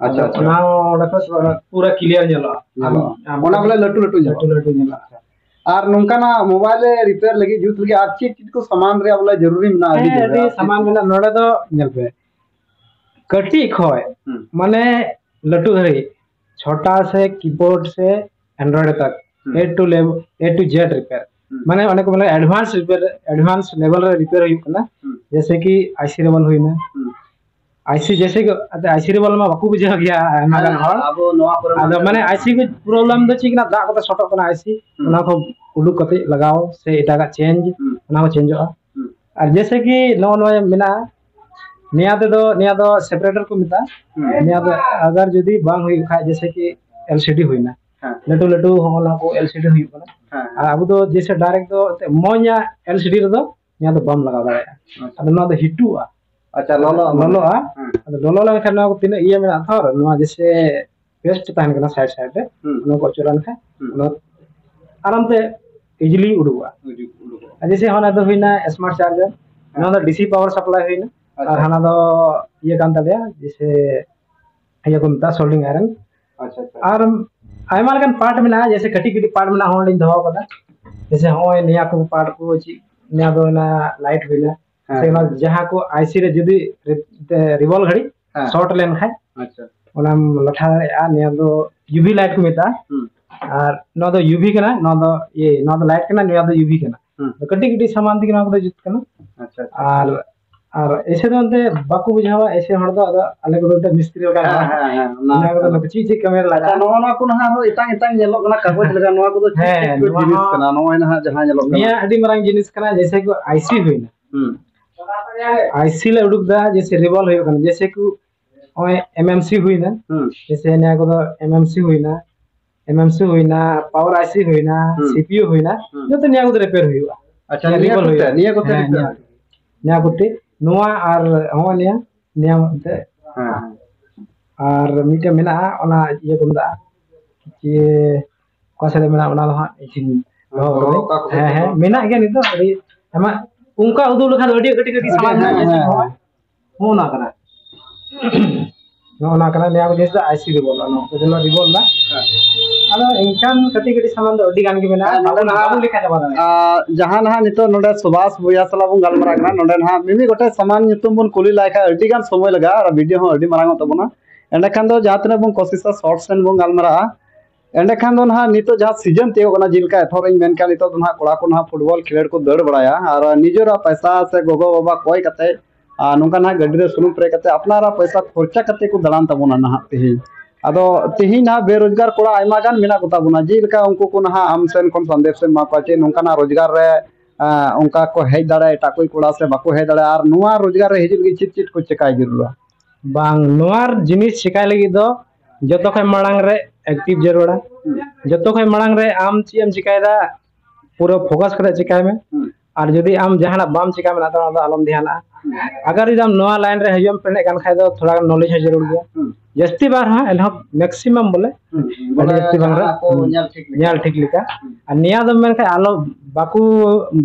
ᱟᱪᱪᱷᱟ, ᱟᱫᱚ ᱟᱪᱪᱷᱟ᱾ ᱚᱱᱟ ᱦᱚᱸ ᱚᱸᱰᱮ ᱠᱷᱚᱱ ᱯᱩᱨᱟᱹ ᱠᱞᱤᱭᱟᱨ ᱧᱮᱞᱚᱜᱼᱟ᱾ ᱧᱮᱞᱚᱜᱼᱟ᱾ ᱟᱢ ᱚᱱᱟ ᱵᱚᱞᱮ ᱞᱟᱹᱴᱩ ᱞᱟᱹᱴᱩ ᱧᱮᱞᱚᱜᱼᱟ᱾ ᱞᱟᱹᱴᱩ ᱞᱟᱹᱴᱩ ᱧᱮᱞᱚᱜᱼᱟ᱾ ᱟᱨ ᱱᱚᱝᱠᱟᱱᱟᱜ ᱢᱳᱵᱟᱭᱤᱞ ᱨᱮ ᱨᱤᱯᱮᱭᱟᱨ ᱞᱟᱹᱜᱤᱫ, ᱡᱩᱛ ᱞᱟᱹᱜᱤᱫ ᱟᱨ ᱪᱮᱫ ᱪᱮᱫ ᱠᱚ ᱥᱟᱢᱟᱱ ᱨᱮᱭᱟᱜ ᱵᱚᱞᱮ ᱡᱟᱹᱨᱩᱨᱤ ᱢᱮᱱᱟᱜᱼᱟ? ᱟᱹᱰᱤ ᱦᱮᱸ, ᱡᱟᱹᱨᱩᱨᱤ᱾ ᱟᱹᱰᱤ ᱟᱨ ᱪᱮᱫ ᱥᱟᱢᱟᱱ ᱪᱮᱫ? ᱢᱮᱱᱟᱜᱼᱟ᱾ ᱱᱚᱰᱮ ᱫᱚ ᱧᱮᱞ ᱯᱮ, ᱠᱟᱹᱴᱤᱡ ᱠᱷᱚᱡ ᱦᱩᱸ᱾ ᱢᱟᱱᱮ ᱞᱟᱹᱴᱩ ᱫᱷᱟᱹᱨᱤᱡ, ᱪᱷᱳᱴᱟ ᱥᱮ ᱠᱤᱯᱳᱰ ᱥᱮ Android ᱛᱟᱠ, ᱦᱩᱸ᱾ A to level, A to Z repair. ᱦᱩᱸ᱾ ᱢᱟᱱᱮ ᱚᱱᱮ ᱠᱚ ᱢᱮᱱᱟ advance ᱨᱤᱯᱮᱭᱟᱨ, advance level ᱨᱮ ᱨᱤᱯᱮᱭᱟᱨ ᱦᱩᱭᱩᱜ ᱠᱟᱱᱟ᱾ ᱦᱩᱸ᱾ ᱡᱮᱭᱥᱮ ᱠᱤ ᱟᱭ ᱥᱤ ᱨᱮᱵᱚᱞ ᱦᱩᱭᱱᱟ᱾ ᱦᱩᱸ᱾ ᱟᱭ ᱥᱤ ᱡᱮᱭᱥᱮ ᱠᱤ, ᱟᱭ ᱥᱤ ᱨᱮᱵᱚᱞ ᱢᱟ ᱵᱟᱠᱚ ᱵᱩᱡᱷᱟᱹᱣ ᱜᱮᱭᱟ ᱟᱭᱢᱟ ᱦᱮᱸ, ᱜᱟᱱ ᱦᱚᱲ᱾ ᱟᱵᱚ ᱱᱚᱣᱟ ᱠᱚᱨᱮ ᱢᱟ ᱟᱫᱚ ᱢᱟᱱᱮ ᱟᱭ ᱥᱤ ᱠᱚ ᱯᱨᱚᱵᱞᱮᱢ ᱫᱚ ᱪᱮᱫ ᱠᱟᱱᱟ? ᱫᱟᱜ ᱠᱚᱛᱮ ᱥᱚᱴᱚᱜ ᱠᱟᱱᱟ ᱟᱭ ᱥᱤ, ᱦᱩᱸ᱾ ᱚᱱᱟ ᱠᱚ ᱩᱰᱩᱠ ᱠᱟᱛᱮ ᱞᱟᱜᱟᱣ ᱥᱮ ᱮᱴᱟᱜᱟᱜ ᱪᱮᱧᱡᱽ, ᱦᱩᱸ᱾ ᱚᱱᱟ ᱦᱚᱸ ᱪᱮᱧᱡᱚᱜᱼᱟ᱾ ᱦᱩᱸ᱾ ᱟᱨ ᱡᱮᱭᱥᱮ ᱠᱤ ᱱᱚᱜᱼᱚ ᱱᱚᱣᱟ ᱢᱮᱱᱟᱜᱼᱟ, ᱱᱤᱭᱟ ᱛᱮᱫᱚ, ᱱᱤᱭᱟ ᱫᱚ ᱥᱮᱯᱟᱨᱮᱴᱚᱨ ᱠᱚ ᱢᱮᱛᱟᱜᱼᱟ᱾ ᱦᱩᱸ᱾ ᱱᱤᱭᱟ ᱫᱚ ᱟᱜᱟᱨ ᱡᱩᱫᱤ ᱵᱟᱝ ᱦᱩᱭᱩᱜ ᱠᱷᱟᱡ, ᱡᱮᱭᱥᱮ ᱠᱤ ᱮᱞ ᱥᱤ ᱰᱤ ᱦᱩᱭᱱᱟ, ᱦᱮᱸ᱾ ᱞᱟᱹᱴᱩ ᱞᱟᱹᱴᱩ ᱦᱚᱸᱜᱼᱚ ᱱᱚᱣᱟ ᱠᱚ ᱮᱞ ᱥᱤ ᱰᱤ ᱦᱩᱭᱩᱜ ᱠᱟᱱᱟ᱾ ᱦᱮᱸ, ᱦᱮᱸ᱾ ᱟᱨ ᱟᱵᱚ ᱫᱚ ᱡᱮᱭᱥᱮ ᱰᱟᱭᱨᱮᱠᱴ ᱫᱚ ᱮᱱᱛᱮᱫ ᱢᱚᱡᱽ ᱧᱚᱜ ᱮᱞ ᱥᱤ ᱰᱤ ᱨᱮᱫᱚ ᱱᱤᱭᱟ ᱫᱚ ᱵᱟᱢ ᱞᱟᱜᱟᱣ ᱫᱟᱲᱮᱭᱟᱜᱼᱟ᱾ ᱟᱪᱪᱷᱟ᱾ ᱟᱫᱚ ᱱᱚᱣᱟ ᱫᱚ ᱦᱤᱴᱩᱜᱼᱟ᱾ ᱟᱪᱪᱷᱟ, ᱞᱚᱞᱚᱜᱼᱟ ᱢᱟᱱᱮ᱾ ᱞᱚᱞᱚᱜᱼᱟ᱾ ᱦᱮᱸ᱾ ᱟᱫᱚ ᱞᱚᱞᱚ ᱞᱮᱱᱠᱷᱟᱱ ᱱᱚᱣᱟ ᱠᱚ ᱛᱤᱱᱟᱹᱜ ᱤᱭᱟᱹ ᱢᱮᱱᱟᱜᱼᱟ ᱛᱷᱚᱨ, ᱱᱚᱣᱟ ᱡᱮᱭᱥᱮ ᱯᱮᱥᱴ ᱛᱟᱦᱮᱱ ᱠᱟᱱᱟ ᱥᱟᱭᱤᱰ ᱥᱟᱭᱤᱰ ᱨᱮ, ᱦᱩᱸ᱾ ᱚᱱᱟ ᱠᱚ ᱚᱪᱚᱜ ᱞᱮᱱᱠᱷᱟᱱ ᱦᱩᱸ᱾ ᱚᱱᱟ ᱟᱨᱟᱢ ᱛᱮ ᱤᱡᱤᱞᱤ ᱩᱰᱩᱠᱚᱜᱼᱟ᱾ ᱩᱰᱩᱠ-, ᱩᱰᱩᱠᱚᱜᱼᱟ᱾ ᱟᱨ ᱡᱮᱭᱥᱮ ᱦᱟᱱᱟ ᱫᱚ ᱦᱩᱭᱱᱟ ᱥᱢᱟᱨᱴ ᱪᱟᱨᱡᱟᱨ, ᱦᱮᱸ᱾ ᱱᱚᱣᱟ ᱫᱚ ᱰᱤ ᱥᱤ ᱯᱟᱣᱟᱨ ᱥᱟᱯᱞᱟᱭ ᱦᱩᱭᱱᱟ, ᱟᱪᱪᱷᱟ᱾ ᱟᱨ ᱦᱟᱱᱟ ᱫᱚ ᱤᱭᱟᱹ ᱠᱟᱱ ᱛᱟᱞᱮᱭᱟ, ᱡᱮᱭᱥᱮ ᱤᱭᱟᱹ ᱠᱚ ᱢᱮᱛᱟᱜᱼᱟ ᱥᱳᱞᱰᱤᱝ ᱟᱭᱨᱚᱱ᱾ ᱟᱪᱪᱷᱟ, ᱟᱪᱪᱷᱟ᱾ ᱟᱨ ᱟᱭᱢᱟ ᱞᱮᱠᱟᱱ ᱯᱟᱨᱴ ᱢᱮᱱᱟᱜᱼᱟ, ᱡᱮᱭᱥᱮ ᱠᱟᱹᱴᱤᱡ ᱠᱟᱹᱴᱤᱡ ᱯᱟᱨᱴ ᱢᱮᱱᱟᱜᱼᱟ, ᱦᱚᱸ ᱚᱸᱰᱮᱧ ᱫᱚᱦᱚ ᱠᱟᱫᱟ᱾ ᱡᱮᱭᱥᱮ ᱦᱚᱸᱜᱼᱚᱭ ᱱᱤᱭᱟᱹ ᱠᱚ ᱯᱟᱨᱴ ᱠᱚ ᱪᱮᱫ, ᱱᱤᱭᱟᱹ ᱫᱚ ᱦᱩᱭᱱᱟ ᱞᱟᱭᱤᱴ ᱦᱩᱭᱱᱟ, ᱦᱮᱸ, ᱥᱮ ᱚᱱᱟ ᱦᱮᱸ᱾ ᱡᱟᱦᱟᱸ ᱠᱚ ᱟᱭ ᱥᱤ ᱨᱮ ᱡᱩᱫᱤ ᱨᱤ-, ᱛᱮ ᱨᱤᱵᱚᱞ ᱜᱷᱟᱹᱲᱤᱡ ᱦᱮᱸ᱾ ᱥᱚᱨᱴ ᱞᱮᱱᱠᱷᱟᱱ ᱟᱪᱪᱷᱟ᱾ ᱚᱱᱟᱢ ᱞᱟᱴᱷᱟ ᱫᱟᱲᱮᱭᱟᱜᱼᱟ᱾ ᱱᱤᱭᱟᱹ ᱫᱚ ᱭᱩ ᱵᱷᱤ ᱞᱟᱭᱤᱴ ᱠᱚ ᱢᱮᱛᱟᱜᱼᱟ᱾ ᱦᱩᱸ᱾ ᱟᱨ ᱱᱚᱣᱟ ᱫᱚ ᱭᱩ ᱵᱷᱤ ᱠᱟᱱᱟ, ᱱᱚᱣᱟ ᱫᱚ ᱤᱭᱟᱹ, ᱱᱚᱣᱟ ᱫᱚ ᱞᱟᱭᱤᱴ ᱠᱟᱱᱟ, ᱱᱚᱣᱟ ᱫᱚ ᱭᱩ ᱵᱷᱤ ᱠᱟᱱᱟ᱾ ᱦᱩᱸ᱾ ᱟᱫᱚ ᱠᱟᱹᱴᱤᱡ ᱠᱟᱹᱴᱤᱡ ᱥᱟᱢᱟᱱ ᱛᱮᱜᱮ ᱱᱚᱣᱟ ᱠᱚᱫᱚ ᱡᱩᱛ ᱠᱟᱱᱟ᱾ ᱟᱪᱪᱷᱟ, ᱟᱪᱪᱷᱟ᱾ ᱟᱨ, ᱟᱨ ᱮᱭᱥᱮ ᱫᱚ ᱮᱱᱛᱮ ᱵᱟᱠᱚ ᱵᱩᱡᱷᱟᱹᱣᱟ, ᱮᱭᱥᱮ ᱦᱚᱲ ᱫᱚ ᱟᱫᱚ ᱟᱞᱮ ᱠᱚᱫᱚ ᱮᱱᱛᱮ ᱢᱤᱥᱛᱨᱤ ᱞᱮᱠᱟ ᱦᱮᱸ, ᱦᱚᱲ᱾ ᱦᱮᱸ, ᱦᱮᱸ, ᱚᱱᱟ ᱚᱱᱟ ᱠᱚᱫᱚ ᱠᱚᱫᱚ ᱱᱩᱠᱩ ᱪᱮᱫ ᱪᱮᱫ ᱠᱟᱹᱢᱤ ᱨᱮ ᱟᱪᱪᱷᱟ, ᱞᱟᱜᱟᱜᱼᱟ? ᱱᱚᱜᱼᱚ ᱱᱚᱣᱟ ᱠᱚ ᱱᱟᱦᱟᱜ ᱦᱚᱸ ᱮᱴᱟᱝ ᱮᱴᱟᱝ ᱧᱮᱞᱚᱜ ᱠᱟᱱᱟ, ᱠᱟᱜᱚᱡᱽ ᱦᱮᱸ, ᱞᱮᱠᱟ᱾ ᱱᱚᱣᱟ ᱱᱚᱣᱟ ᱠᱚᱫᱚ ᱪᱮᱫ ᱦᱮᱸ, ᱪᱮᱫ ᱠᱚ ᱱᱚᱣᱟ ᱡᱤᱱᱤᱥ ᱦᱚᱸ ᱠᱟᱱᱟ? ᱱᱚᱜᱼᱚᱭ ᱱᱟᱦᱟᱜ ᱡᱟᱦᱟᱸ ᱧᱮᱞᱚᱜ ᱠᱟᱱᱟ᱾ ᱱᱤᱭᱟᱹ ᱟᱹᱰᱤ ᱢᱟᱨᱟᱝ ᱡᱤᱱᱤᱥ ᱠᱟᱱᱟ, ᱡᱮᱭᱥᱮ ᱠᱚ ᱟᱭ ᱥᱤ ᱦᱩᱭᱱᱟ᱾ ᱦᱩᱸ᱾ ᱟᱭ ᱥᱤ ᱞᱮ ᱩᱰᱩᱠ ᱫᱟ, ᱡᱮᱭᱥᱮ ᱨᱤᱵᱚᱞ ᱦᱩᱭᱩᱜ ᱠᱟᱱᱟ, ᱡᱮᱭᱥᱮ ᱠᱚ ᱱᱚᱜᱼᱚᱭ ᱮᱢ ᱮᱢ ᱥᱤ ᱦᱩᱭᱱᱟ, ᱦᱩᱸ᱾ ᱡᱮᱭᱥᱮ ᱱᱤᱭᱟᱹ ᱠᱚᱫᱚ ᱮᱢ ᱮᱢ ᱥᱤ ᱦᱩᱭᱱᱟ, ᱮᱢ ᱮᱢ ᱥᱤ ᱦᱩᱭᱱᱟ, ᱦᱩᱸ᱾ ᱥᱤ ᱯᱤ ᱭᱩ ᱦᱩᱭᱱᱟ, ᱦᱩᱸ᱾ ᱡᱚᱛᱚ ᱱᱤᱭᱟᱹ ᱠᱚᱫᱚ ᱨᱤᱯᱮᱭᱟᱨ ᱦᱩᱭᱩᱜᱼᱟ᱾ ᱟᱪᱪᱷᱟ, ᱱᱤᱭᱟᱹ ᱱᱤᱭᱟᱹ ᱠᱚᱛᱮ, ᱦᱩᱭᱩᱜᱼᱟ᱾ ᱱᱤᱭᱟᱹ ᱠᱚᱛᱮ ᱦᱮᱸ, ᱨᱤᱯᱮᱭᱟᱨ ᱱᱤᱭᱟᱹ, ᱦᱩᱭᱩᱜᱼᱟ᱾ ᱱᱤᱭᱟᱹ ᱠᱚᱛᱮ, ᱱᱚᱣᱟ ᱟᱨ ᱦᱚᱸᱜᱼᱚᱭ ᱱᱤᱭᱟᱹ, ᱱᱤᱭᱟᱹ ᱢᱤᱫᱴᱮᱡ᱾ ᱦᱮᱸ, ᱦᱮᱸ᱾ ᱟᱨ ᱢᱤᱫᱴᱮᱱ ᱢᱮᱱᱟᱜᱼᱟ, ᱚᱱᱟ ᱤᱭᱟᱹ ᱠᱚ ᱢᱮᱛᱟᱜᱼᱟ, ᱡᱮ ᱚᱠᱟ ᱥᱮᱫ ᱨᱮ ᱢᱮᱱᱟᱜᱼᱟ, ᱚᱱᱟ ᱫᱚ ᱦᱟᱸᱜ ᱤᱧ ᱫᱚᱦᱚ ᱠᱟᱫᱟᱹᱧ᱾ ᱚᱠᱟ ᱠᱚ ᱦᱮᱸ, ᱦᱮᱸ, ᱢᱮᱱᱟᱜ ᱜᱮᱭᱟ ᱱᱤᱛᱚᱜ, ᱟᱹᱰᱤ ᱟᱭᱢᱟ᱾ ᱚᱱᱠᱟ ᱩᱫᱩᱜ ᱞᱮᱠᱷᱟᱱ ᱫᱚ ᱟᱹᱰᱤ ᱠᱟᱹᱴᱤᱡ ᱠᱟᱹᱴᱤᱡ ᱥᱟᱢᱟᱱ ᱦᱮᱸ, ᱢᱮᱱᱟᱜᱼᱟ, ᱦᱮᱸ, ᱡᱮᱭᱥᱮ ᱦᱮᱸ᱾ ᱱᱚᱜᱼᱚᱭ ᱱᱚᱜᱼᱚ ᱱᱚᱣᱟ ᱠᱟᱱᱟ᱾ ᱱᱚᱜᱼᱚ ᱱᱚᱣᱟ ᱠᱟᱱᱟ, ᱱᱤᱭᱟᱹ ᱠᱚ ᱡᱤᱱᱤᱥ ᱫᱚ ᱟᱭᱥᱤ ᱨᱤᱵᱚᱞ, ᱱᱚᱣᱟ ᱠᱚ ᱡᱮᱢᱚᱱ ᱨᱤᱵᱚᱞ ᱫᱟ᱾ ᱦᱮᱸ᱾ ᱟᱫᱚ ᱮᱱᱠᱷᱟᱱ ᱠᱟᱹᱴᱤᱡ ᱠᱟᱹᱴᱤᱡ ᱥᱟᱢᱟᱱ ᱫᱚ ᱟᱹᱰᱤ ᱜᱟᱱ ᱜᱮ ᱢᱮᱱᱟᱜᱼᱟ, ᱦᱮᱸ, ᱱᱚᱰᱮ ᱵᱟᱵᱚᱱ, ᱱᱟᱦᱟᱜ, ᱵᱟᱵᱚᱱ ᱞᱮᱠᱷᱟ ᱪᱟᱵᱟ ᱫᱟᱲᱮᱭᱟᱜᱼᱟ᱾ ᱟᱨ ᱡᱟᱦᱟᱸ ᱱᱟᱦᱟᱜ ᱱᱤᱛᱚᱜ ᱱᱚᱰᱮ ᱥᱩᱵᱷᱟᱥ ᱵᱚᱭᱦᱟ ᱥᱟᱞᱟᱜ ᱵᱚᱱ ᱜᱟᱞᱢᱟᱨᱟᱜ ᱠᱟᱱᱟ, ᱱᱚᱰᱮ ᱱᱟᱦᱟᱜ ᱢᱤᱢᱤᱫ ᱜᱚᱴᱮᱡ ᱥᱟᱢᱟᱱ ᱧᱩᱛᱩᱢ ᱵᱚᱱ ᱠᱩᱞᱤ ᱞᱟᱭ ᱠᱷᱟᱱ ᱟᱹᱰᱤ ᱜᱟᱱ ᱥᱚᱢᱚᱭ ᱞᱟᱜᱟᱜᱼᱟ ᱟᱨ ᱵᱷᱤᱰᱤᱭᱳ ᱦᱚᱸ ᱟᱹᱰᱤ ᱢᱟᱨᱟᱝ ᱚᱜ ᱛᱟᱵᱚᱱᱟ᱾ ᱮᱸᱰᱮᱠᱷᱟᱱ ᱫᱚ ᱡᱟᱦᱟᱸ ᱛᱤᱱᱟᱹᱜ ᱵᱚᱱ ᱠᱳᱥᱤᱥᱟ, ᱥᱚᱨᱴ ᱥᱮᱱ ᱵᱚᱱ ᱜᱟᱞᱢᱟᱨᱟᱜᱼᱟ᱾ ᱮᱸᱰᱮᱠᱷᱟᱱ ᱫᱚ ᱱᱟᱦᱟᱜ ᱱᱤᱛᱚᱜ ᱡᱟᱦᱟᱸ ᱥᱤᱡᱚᱱ ᱛᱤᱭᱳᱜ ᱠᱟᱱᱟ, ᱡᱮᱞᱮᱠᱟ ᱮᱛᱚᱦᱚᱵ ᱨᱮᱧ ᱢᱮᱱ ᱠᱮᱭᱟ, ᱱᱤᱛᱚᱜ ᱫᱚ ᱱᱟᱦᱟᱜ ᱠᱚᱲᱟ ᱠᱚ ᱱᱟᱦᱟᱜ ᱯᱷᱩᱴᱵᱚᱞ ᱠᱷᱮᱞᱳᱰ ᱠᱚ ᱫᱟᱹᱲ ᱵᱟᱲᱟᱭᱟ ᱟᱨ ᱱᱤᱡᱮᱨᱟᱜ ᱯᱚᱭᱥᱟ ᱥᱮ ᱜᱚᱜᱚ ᱵᱟᱵᱟ ᱠᱚᱭ ᱠᱟᱛᱮ ᱟᱨ ᱱᱚᱝᱠᱟ ᱱᱟᱦᱟᱜ ᱜᱟᱹᱰᱤ ᱨᱮ ᱥᱩᱱᱩᱢ ᱯᱮᱨᱮᱡ ᱠᱟᱛᱮ ᱟᱯᱱᱟᱨᱟᱜ ᱯᱚᱭᱥᱟ ᱠᱷᱚᱨᱪᱟ ᱠᱟᱛᱮ ᱠᱚ ᱫᱟᱬᱟᱱ ᱛᱟᱵᱚᱱᱟ ᱱᱟᱦᱟᱜ ᱛᱮᱦᱮᱧ᱾ ᱟᱫᱚ ᱛᱮᱦᱮᱧ ᱱᱟᱦᱟᱜ ᱵᱮᱨᱳᱡᱽᱜᱟᱨ ᱠᱚᱲᱟ ᱟᱭᱢᱟ ᱜᱟᱱ ᱢᱮᱱᱟᱜ ᱠᱚᱛᱟ ᱵᱚᱱᱟ, ᱡᱮᱞᱮᱠᱟ ᱩᱱᱠᱩ ᱠᱚ ᱱᱟᱦᱟᱜ ᱟᱢ ᱥᱮᱱ ᱠᱷᱚᱱ ᱥᱟᱸᱫᱮᱥ ᱮᱢ ᱮᱢᱟ ᱠᱚᱣᱟ, ᱪᱮᱫ ᱱᱚᱝᱠᱟᱱᱟᱜ ᱨᱳᱡᱽᱜᱟᱨ ᱨᱮ, ᱟᱸ, ᱚᱱᱠᱟ ᱠᱚ ᱦᱮᱡ ᱫᱟᱲᱮᱭᱟᱜᱼᱟ, ᱮᱴᱟᱜ ᱠᱚ ᱠᱚᱲᱟ ᱥᱮ ᱵᱟᱠᱚ ᱦᱮᱡ ᱫᱟᱲᱮᱭᱟᱜᱼᱟ, ᱟᱨ ᱱᱚᱣᱟ ᱨᱳᱡᱽᱜᱟᱨ ᱨᱮ ᱦᱤᱡᱩᱜ ᱞᱟᱹᱜᱤᱫ ᱪᱮᱫ ᱪᱮᱫ ᱠᱚ ᱪᱮᱠᱟᱭ ᱡᱟᱹᱨᱩᱲᱟ? ᱵᱟᱝ, ᱱᱚᱣᱟ ᱡᱤᱱᱤᱥ ᱪᱮᱠᱟᱭ ᱞᱟᱹᱜᱤᱫ ᱫᱚ ᱡᱚᱛᱚ ᱠᱷᱚᱱ ᱢᱟᱲᱟᱝ ᱨᱮ ᱮᱠᱴᱤᱵᱷ ᱡᱟᱹᱨᱩᱲᱟ᱾ ᱦᱩᱸ᱾ ᱡᱚᱛᱚ ᱠᱷᱚᱱ ᱢᱟᱲᱟᱝ ᱨᱮ ᱟᱢ ᱪᱮᱫ ᱮᱢ ᱪᱮᱠᱟᱭᱮᱫᱟ, ᱯᱩᱨᱟᱹ ᱯᱷᱳᱠᱟᱥ ᱠᱟᱛᱮ ᱪᱮᱠᱟᱭ ᱢᱮ᱾ ᱦᱩᱸ᱾ ᱟᱨ ᱡᱩᱫᱤ ᱟᱢ ᱡᱟᱦᱟᱱᱟᱜ ᱵᱟᱢ ᱪᱮᱠᱟ ᱢᱮᱱᱟᱜ ᱛᱟᱢᱟ, ᱚᱱᱟ ᱫᱚ ᱟᱞᱚᱢ ᱫᱷᱮᱭᱟᱱᱟᱜᱼᱟ᱾ ᱦᱩᱸ᱾ ᱟᱜᱟᱨ ᱡᱩᱫᱤ ᱟᱢ ᱱᱚᱣᱟ ᱞᱟᱭᱤᱱ ᱨᱮ ᱦᱤᱡᱩᱜ ᱮᱢ ᱯᱮᱱᱮᱫ ᱠᱟᱱ ᱠᱷᱟᱡ ᱫᱚ ᱛᱷᱚᱲᱟ ᱜᱟᱱ ᱱᱚᱞᱮᱡᱽ ᱦᱚᱸ ᱡᱟᱹᱨᱩᱲ ᱜᱮᱭᱟ᱾ ᱦᱩᱸ᱾ ᱡᱟᱹᱥᱛᱤ ᱵᱟᱝ ᱨᱮᱦᱚᱸ, ᱮᱱᱦᱚᱸ ᱢᱮᱠᱥᱤᱢᱟᱢ ᱵᱚᱞᱮ ᱵᱚᱞᱮ ᱟᱹᱰᱤ ᱡᱟᱹᱥᱛᱤ ᱵᱟᱝ ᱡᱟᱦᱟᱱᱟᱜ ᱨᱮᱦᱚᱸ ᱠᱚ ᱧᱮᱞ ᱴᱷᱤᱠ ᱞᱮᱠᱟ᱾ ᱧᱮᱞ ᱴᱷᱤᱠ ᱞᱮᱠᱟ᱾ ᱦᱩᱸ᱾ ᱟᱨ ᱱᱤᱭᱟ ᱫᱚ ᱢᱮᱱᱠᱷᱟᱱ ᱟᱞᱚ ᱵᱟᱠᱚ,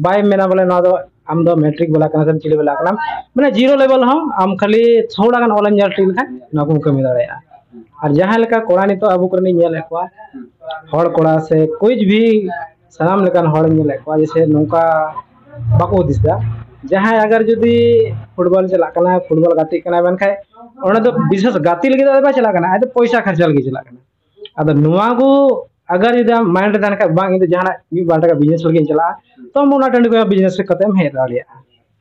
ᱵᱟᱭ ᱢᱮᱱᱟ ᱵᱚᱞᱮ ᱱᱚᱣᱟ ᱫᱚ ᱟᱢ ᱫᱚ ᱢᱮᱴᱨᱤᱠ ᱵᱟᱞᱟ ᱠᱟᱱᱟ ᱥᱮᱢ ᱪᱤᱞᱤ ᱵᱟᱞᱟ ᱠᱟᱱᱟᱢ, ᱢᱟᱱᱮ ᱡᱤᱨᱳ ᱞᱮᱵᱮᱞ ᱦᱚᱸ ᱟᱢ ᱠᱷᱟᱹᱞᱤ ᱛᱷᱚᱲᱟ ᱜᱟᱱ ᱚᱞᱮᱢ ᱧᱮᱞ ᱴᱷᱤᱠ ᱞᱮᱠᱷᱟᱱ ᱱᱚᱣᱟ ᱠᱚᱢ ᱠᱟᱹᱢᱤ ᱫᱟᱲᱮᱭᱟᱜᱼᱟ᱾ ᱟᱨ ᱡᱟᱦᱟᱸ ᱞᱮᱠᱟ ᱠᱚᱲᱟ ᱱᱤᱛᱚᱜ ᱟᱵᱚ ᱠᱚᱨᱮᱱᱤᱧ ᱧᱮᱞᱮᱫ ᱠᱚᱣᱟ, ᱦᱚᱲ ᱠᱚᱲᱟ ᱥᱮ ᱠᱩᱪ ᱵᱷᱤ ᱥᱟᱱᱟᱢ ᱞᱮᱠᱟᱱ ᱦᱚᱲᱤᱧ ᱧᱮᱞᱮᱫ ᱠᱚᱣᱟ, ᱡᱮᱥᱮ ᱱᱚᱝᱠᱟ ᱵᱟᱠᱚ ᱦᱩᱫᱤᱥ ᱮᱫᱟ᱾ ᱡᱟᱦᱟᱸᱭ ᱟᱜᱟᱨ ᱡᱩᱫᱤ ᱯᱷᱩᱴᱵᱚᱞ ᱪᱟᱞᱟᱜ ᱠᱟᱱᱟ, ᱯᱷᱩᱴᱵᱚᱞ ᱜᱟᱛᱮᱜ ᱠᱟᱱᱟ, ᱢᱮᱱᱠᱷᱟᱱ ᱚᱸᱰᱮ ᱫᱚ ᱵᱤᱥᱮᱥ ᱜᱟᱛᱮ ᱞᱟᱹᱜᱤᱫ ᱫᱚ ᱵᱟᱭ ᱪᱟᱞᱟᱜ ᱠᱟᱱᱟ, ᱟᱡ ᱫᱚ ᱯᱚᱭᱥᱟ ᱠᱷᱚᱨᱪᱟ ᱞᱟᱹᱜᱤᱫ ᱪᱟᱞᱟᱜ ᱠᱟᱱᱟ᱾ ᱟᱫᱚ ᱱᱚᱣᱟ ᱠᱚ ᱟᱜᱟᱨ ᱡᱩᱫᱤ ᱟᱢ ᱢᱟᱭᱤᱱᱰ ᱨᱮ ᱛᱟᱦᱮᱱ ᱠᱷᱟᱱ, "ᱵᱟᱝ, ᱤᱧ ᱫᱚ ᱡᱟᱦᱟᱱᱟᱜ ᱢᱤᱫ ᱵᱟᱨ ᱴᱟᱠᱟ ᱵᱤᱡᱽᱱᱮᱥ ᱞᱟᱹᱜᱤᱫ ᱤᱧ ᱪᱟᱞᱟᱜᱼᱟ", ᱛᱚ ᱟᱢ ᱚᱱᱟ ᱴᱟᱺᱰᱤ ᱠᱷᱚᱱ ᱵᱤᱡᱽᱱᱮᱥ ᱠᱟᱛᱮ ᱮᱢ ᱦᱮᱡ ᱫᱟᱲᱮᱭᱟᱜᱼᱟ᱾